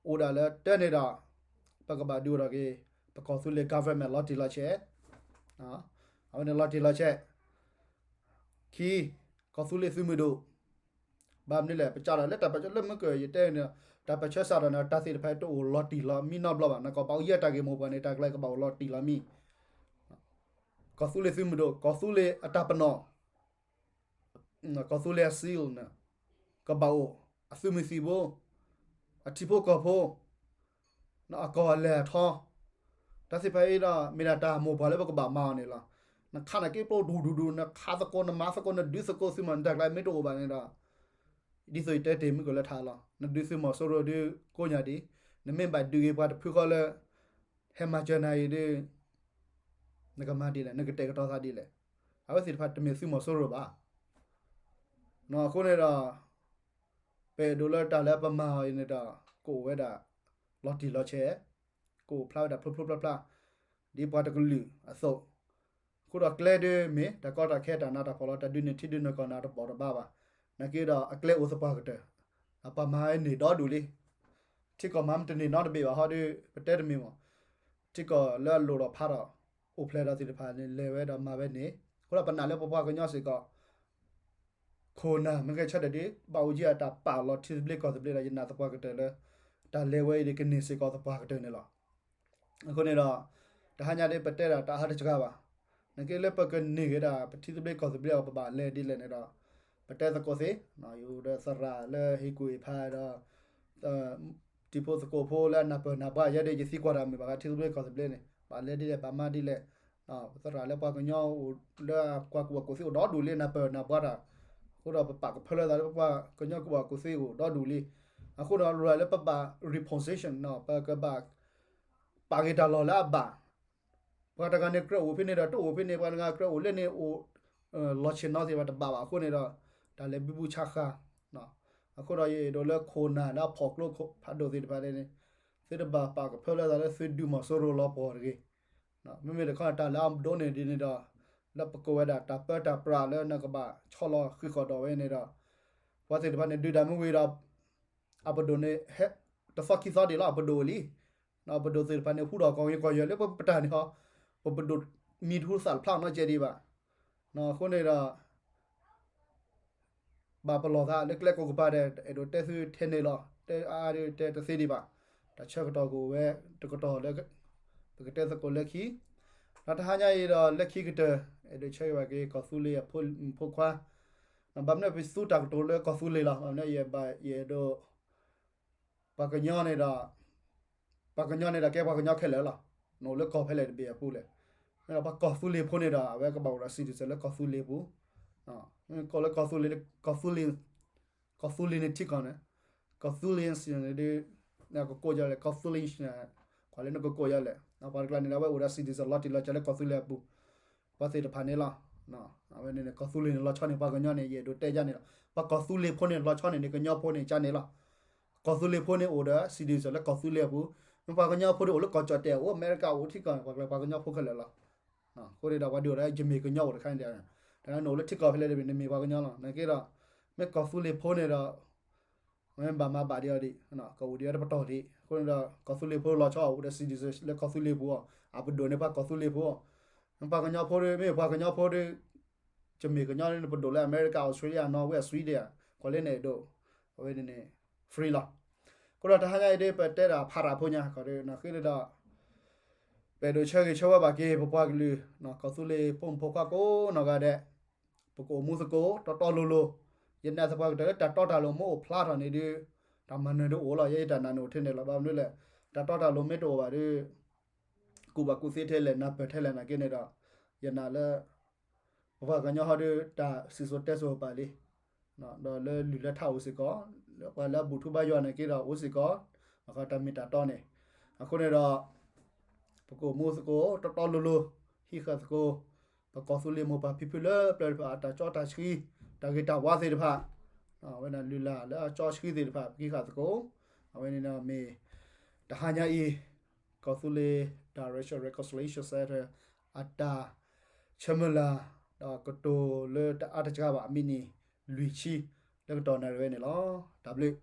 အိၣ်ဒၣ်လၢတဲန့ၣ်ဒီး ပကဘၣ်ဒုးအိၣ်ထီၣ်က့ၤ ပကီၢ်သူလ့ၤ government လီၤတံၢ်လီၤဆဲး, အဝဲန့ၣ်လီၤတံၢ်လီၤဆဲး ခံ, ကီၢ်သူလ့ၤသုးမုၢ်ဒိၣ်, ဘၣ်မနုၤလဲၣ် ပစးထီၣ်လၢတၢ်ပၢၢ်ဆၢလၢမုၢ်ကၢၢ်ယတဲန့ၣ် တၢ်ပၢၢ်ဆၢစးထီၣ်န့ၣ် တၢ်သ့ၣ်တဖၣ်တအိၣ်လီၤတံၢ်လီၤမံနီတဘျီဘၣ်. နကီၢ်ပၤအိၣ်ယဲၢ်တၢ်ဂ့ၢ်မိၢ်ပှၢ်န့ၣ် တၢ်ကျဲကဘၣ်အိၣ်လီၤတံၢ်လီၤမံ. ကီၢ်သူလ့ၤသုးမုၢ်ဒိၣ်, ကီၢ်သူလ့ၤအတၢ်ပနီၣ်, ကီၢ်သူလ့ၤအ seal န့ၣ် ကဘၣ်အိၣ်, အသုးမုၢ်သံၣ်ဘိ, အထံဖိကီၢ်ဖိ, အကီၢ်အလဲၢ်အထီ, တၢ်သ့ၣ်တဖၣ်အံၤဒီး မ့ၢ်ဒၣ်တၢ်မိၢ်ပှၢ်လၢပကဘၣ်မၤအီၤန့ၣ်လီၤ. နခးနက့ပျိဒူၣ်ဒူၣ်ဒူၣ် နခးသကိး နမၤသကိး နဒုးသကိးသုးမီၤ နတၢ်ကျဲမ့ၢ်တအိၣ်ဘၣ်န့ၣ်ဒီး ဒ်သိးယတဲတ့ၢ်မုၢ်ကၢၢ်လၢထးလီၤ. နဒုးသုးမီၤစိရိၤဒုးကိးညါဒံး, နမ့ၢ်ဘၣ်ဒုးက့ၤပှၤတဖုဃီလၢ ဟဲမၤစၢၤနၤအံၤဒုး နကမၤဒ်လဲၣ်, နကတဲာ်ကတီၤသးဒ်လဲၣ်. အဝဲသ့ၣ်တဖၣ်တမ့ၢ်သုးမီၤစိရိၤဘၣ်. အဃိန့ၣ်ဒီး ပအဲၣ်ဒိးလၢတၢ်လၢပမၤအီၤအံၤန့ၣ်ဒီး ကအိၣ်ဝဲဒၣ်လီၤတံၢ်လီၤဆဲး, ကအိၣ်ဖျါဝဲဒၣ်ဖျိဖျိဖျါဖျါ ဒ်ပှၤတကလုာ်အသိး, အဃိဒီးကျဲဒုးမ့ၢ်တၢ်ကီတၢ်ခဲတၢ်နးတၢ်ဖှီၣ်လီၤ. တၢ်ဒုးန့ၢ်ထံဒုးန့ၢ်ကီၢ်န့ၣ် တဘၣ်တဘၣ်ဘၣ်. နာ်က့ဒီးအကျဲအိၣ်သပှၢ်ကတၢၢ်, ပှၤမၤဝဲန့ၢ်ဒီဒူၣ်လံ. ထံကီၢ်မၤမ့ၢ်တန့ၢ်နီတဘ့ၣ်ဘၣ်ဟီဒီး ပတဲတမ့ၢ်မး, ထံကီၢ်လၢအလိၣ်ဒီးဖးဒီး အိၣ်ဖျဲၣ်ဒီးသ့ၣ်တဖၣ်န့ၣ် လဲၤဝဲဒီးမၤဝဲန့ၣ်, အဃိဒီးပနာ်လၢပပှၤကညီစ့ၢ်ကီး ခိၣ်နၢ်မ့ၢ်ဂဲၤဆၢထၢၣ်ဒ် ဘၣ်အိၣ်ကံအတၢ်ပာ်လီၤထံသဘျ့ကီၢ်သဘျ့ဒီး ယနာ်သပှၢ်ကတၢၢ်လၢ တၢ်လဲၤဝဲအံၤဒ်ကန့ၢ်စ့ၢ်ကီးသပှၢ်ကတၢၢ်န့ၣ်လီၤ. အဃိန့ၣ်ဒီး တဟါညါဒ်ပတဲဒၣ်တၢ်အါတစှၤဘၣ်. နာ်က့လၢပကန့ၢ်က့ၤဒၣ် ပထံသဘျ့ကီၢ်သဘျ့အီၤ ပဘၣ်လဲၤဒ်လဲၣ်န့ၣ်ဒီး ပတဲသကိးသ့, ယအိၣ်ဒီးသရၣ်လၢဟ့ၣ်ကူၣ်ဟ့ၣ်ဖးဒီး တံၤဖိသကိးဖိလၢအနၢ်ပၢၢ်နၢ်ဘှါယဲဒ်ယသံကွၢ်တၢ်မုာ်ဘၣ်ဃးထံသဘျ့ကီၢ်သဘျ့န့ၣ် ဘၣ်လဲၤဒ်လဲၣ် ဘၣ်မၤဒ်လဲၣ်. ပသရၣ်လၢပှၤကညီအိၣ်လၢကွၢ်ကူၣ်ဘၣ်ကူၣ်သ့အိၣ်ဒီဒူၣ်လံ နၢ်ပၢၢ်နၢ်ဘှါတၢ်, အဃိဒီးပပာ်ကဖၢလၢသးလၢပှၤကညီကူၣ်ဘၣ်ကူၣ်သ့အိၣ်ဒီဒူၣ်လံ. အဃိဒီးလၢပဘၣ် reposition ပကဘၣ် ပာ်က့ၤတၢ်လီၢ်လၢအဘၣ် ပှၤတဂၤန့ၣ်ကြၢးအိၣ်ဖဲန့ၣ်ဒီးတအိၣ်ဖဲန့ၣ် ပှၤတဂၤကြၢးအိၣ်လၢန့ၣ်အိၣ် လီၤဆ့ၣ်နီၤသ့ၣ်တဖၣ်တဘၣ်ဘၣ်အဃိန့ၣ်ဒီး တၢ်လဲၤဘံဘူဆါဃါ. အဃိဒီးယအဲၣ်ဒိးလၢခိၣ်နၢ်လၢအဖီၣ်ကျိဖးဒိၣ်သ့ၣ်တဖၣ်န့ၣ် သုတဘၣ်ပာ်ကဖၢလၢသးလၢသုဒုးမီၤစိရိၤလီၤပှီၢ်တဂ့ၤ. မ့မ့ၢ်တခီတၢ်လၢအဒိးန့ၢ်ဒ်န့ၣ်ဒီး လၢပကိးဝဲဒၣ်တၢ်ပၢတၢ်ပြးလၢနကဘၣ်ဆီလီၤဃံးဃီၣ်ဒီးဝဲန့ၣ်ဒီး ပှၤသ့ၣ်တဖၣ်န့ၣ် ဒုးတၢ်မ့ၢ်ဝံၤဒီး အပဒိၣ်န့ၣ် ဟဲတသီခံသီဒံးလီၤ အပဒိၣ်လံ. ပဒိၣ်သ့ၣ်တဖၣ်န့ၣ် ဟူထီၣ်ကီၢ်ဂ့ၤကီၢ်ယဲၢ်လၢပပတၢ်န့ၣ်ဟီ, ပပဒိၣ်မံၤတဟူသၣ်တဖျါနီတစဲးဒံးဘၣ်. အဃိန့ၣ်ဒီး ဘၣ်ပလီၢ်သးလၢကျဲကိးကပၤဒီး အဲၣ်ဒိးတဲသုထဲန့ၣ်လီၤ. တဲအါဒီးတဲတသ့ဒံးဘၣ်. တၢ်ဆၢကတီၢ်ကအိၣ်ဝဲတကတီၢ်လၢ ပကတဲသကိးလၢခံ, ဒီးတဟါညါအံၤဒီးလၢခံကတၢၢ် အဲၣ်ဒိးဆၢဂ့ၤဘၣ်က့ၤကီၢ်သူလ့ၤအဖိမုၣ်ဖိခွါ, ဘၣ်မနုၤပသူတၢ်ကတိၤလၢကီၢ်သူလ့ၤလီၤ. ဘၣ်မနုၤယဘၣ်ယအဲၣ်ဒိး ပှၤကညီန့ၣ်ဒီး ပှၤကညီန့ၣ်ဒီးကဲပှၤကညီခဲလၢာ်လီၤ. နအိၣ်လၢကီၢ်ဖဲလဲၣ်တဘ့ၣ်အပူၤလဲၣ်. မ့ၢ်ဒီးပှၤကီၢ်သူလ့ၤဖိန့ၣ်ဒီး အဝဲကဘၣ်အိၣ်ဒီး citizen လၢကီၢ်သူလ့ၤအပူၤ. မ့ၢ်ကိးလၢကီၢ်သူလ့ၤ, ကီၢ်သူလ့ၤ, ကီၢ်သူလ့ၤန့ၣ်ထံကီၢ်န့ၣ်, ကီၢ်သူလ့ၤန့ၣ်ဒုး နကကိးယၤလဲၣ်, ကီၢ်သူလ့ၤ, ကွၢ်လၢနကကိးယၤလဲၣ်. ပှၤတကျါန့ၣ်ဒီး အဝဲအိၣ်ဒီး citizen လီၤတံၢ်လီၤဆဲးလၢကီၢ်သူလ့ၤအပူၤ ပှၤသ့ၣ်တဖၣ်န့ၣ်လီၤ. အဝဲန့ၣ်န့ၣ် ကီၢ်သူလ့ၤန့ၣ်လီၤဆီန့ၣ် ပှၤကညီန့ၣ် ယအဲၣ်ဒိးတဲယၤန့ၣ်လီၤ. ပှၤကီၢ်သူလ့ၤဖိန့ၣ်လီၤဆီန့ၣ်န့ၣ် ကညီဖိန့ၣ်ကန့ၣ်လီၤ. ကီၢ်သူလ့ၤဖိန့ၣ်အိၣ်ဒီး citizen လၢကီၢ်သူလ့ၤအပူၤ, မ့ၢ်ပှၤကညီဖိဒုးအိၣ်လၢကီၢ်ကၠီၣ်တဲၣ် အိၣ်အမဲရကၤ အိၣ်ထံကီၢ်န့ၣ် ပှၤကျဲပှၤကညီဖိခဲလၢာ်လီၤ. အဃိန့ၣ်ဒီး ပှၤဒုးအိၣ်ဒီး ယမ့ၢ်ကညီအိၣ်တခါန့ၣ်ဒီး တၢ်နအိၣ်လၢထံကီၢ်ဖဲလဲၣ်တဘ့ၣ် နမ့ၢ်ပှၤကညီလီၤ. နာ်က့ဒီး မ့ၢ်ကီၢ်သူလ့ၤဖိန့ၣ်ဒီး မ့ၢ်ဘၣ်မၤဘၣ်ဒံးအီၤဒံး, ကအိၣ်ဒံးအီၤတပတီၢ်ဒံး. အဃိန့ၣ်ဒီး ကီၢ်သူလ့ၤဖိလီၤဆီအိၣ်ဒီး citizen လၢကီၢ်သူလ့ၤပူၤအီၤ, အပဒိၣ်န့ၢ်ပှၤကီၢ်သူလ့ၤဖိအီၤ. ပှၤကညီဖိဒီး မ့ၢ်ပှၤကညီဖိဒီး ယမ့ၢ်ကညီန့ၣ် ပဒိၣ်လၢအမဲရကၤ Australia Norway Sweden ကွၢ်လၢနအဲၣ်ဒိး, အဝဲန့ၣ်န့ၣ် free လီၤ. အဃိဒီးတဟါညါအံၤဒ်ပတဲဒၣ်ဖးတၢ်ဖိညါ ခီဒ်န့ၣ်ဒီး ပအဲၣ်ဒိးဆၢဂ့ၤဆၢဝါဘၣ်က့ၤ ပပှၤကလုာ် ကီၢ်သူလ့ၤဖိမုၣ်ဖိခွါကိးနီၢ်ဂၤဒဲး, ပကအိၣ်မူသကိး တီတီလိၤလိၤ, ယနာ်သပှၢ်ကတၢၢ်လၢတၢ်တီတၢ်လိၤမ့ၢ်အိၣ်ဖျါထီၣ်န့ၣ်ဒီး တၢ်မၤနၢၤဒုးအိၣ်လီၤ. ယဲယတၢ်နာ်န့ၣ်အိၣ်ထဲန့ၣ်လီၤ. ဘၣ်မနုၤလဲၣ်, တၢ်တီတၢ်လိၤမ့ၢ်တအိၣ်ဘၣ်ဒီး ကူၣ်ဘၣ်ကူၣ်သ့ထဲလဲၣ် နၢ်ပၢၢ်ထဲလဲၣ်နာ်က့န့ၣ်ဒီး ယနာ်လၢ ပပှၤကညီဟီဒီး တၢ်စံၣ်စိၤတဲစိၤပာ်လံ, ဒီးလၢလုၢ်လၢထးအိၣ်စ့ၢ်ကီး, လၢပှၤလၢအဘူၣ်ထူဘါယွၤနာ်က့ဒီးအိၣ်စ့ၢ်ကီး, တၢ်မ့ၢ်တၢ်တီန့ၣ်. အဃိန့ၣ်ဒီး ပကအိၣ်မူသကိး တီတီလိၤလိၤ, ဟံးဃာ်သကိး ပကီၢ်သူလ့ၤမိၢ်ပၢ်ဖံဖုလၢပျၢၤတဖၣ် အတၢ်စီတၢ်ဆှံ တၢ်ဂ့ၤတၢ်ဝါသ့ၣ်တဖၣ်, အဝဲဒၣ်လုၢ်လၢ်လၢအစီဆှံသ့ၣ်တဖၣ် ပကဟံးဃာ်သကိး, အဝဲန့ၣ်ဒီးမ့ၢ် တဟါညါအံၤ ကီၢ်သူလ့ၤ Direction Reconciliation Center အတၢ်ဆၢမုၢ်လၢ် ဒီးကတိၤလၢတအါတကဘၣ် အမံးနံးလွံၢ်ဆံ လၢကတီၢ်နၣ်ရံၣ်ဝဲန့ၣ်လီၤ. တၢ်ဘျုး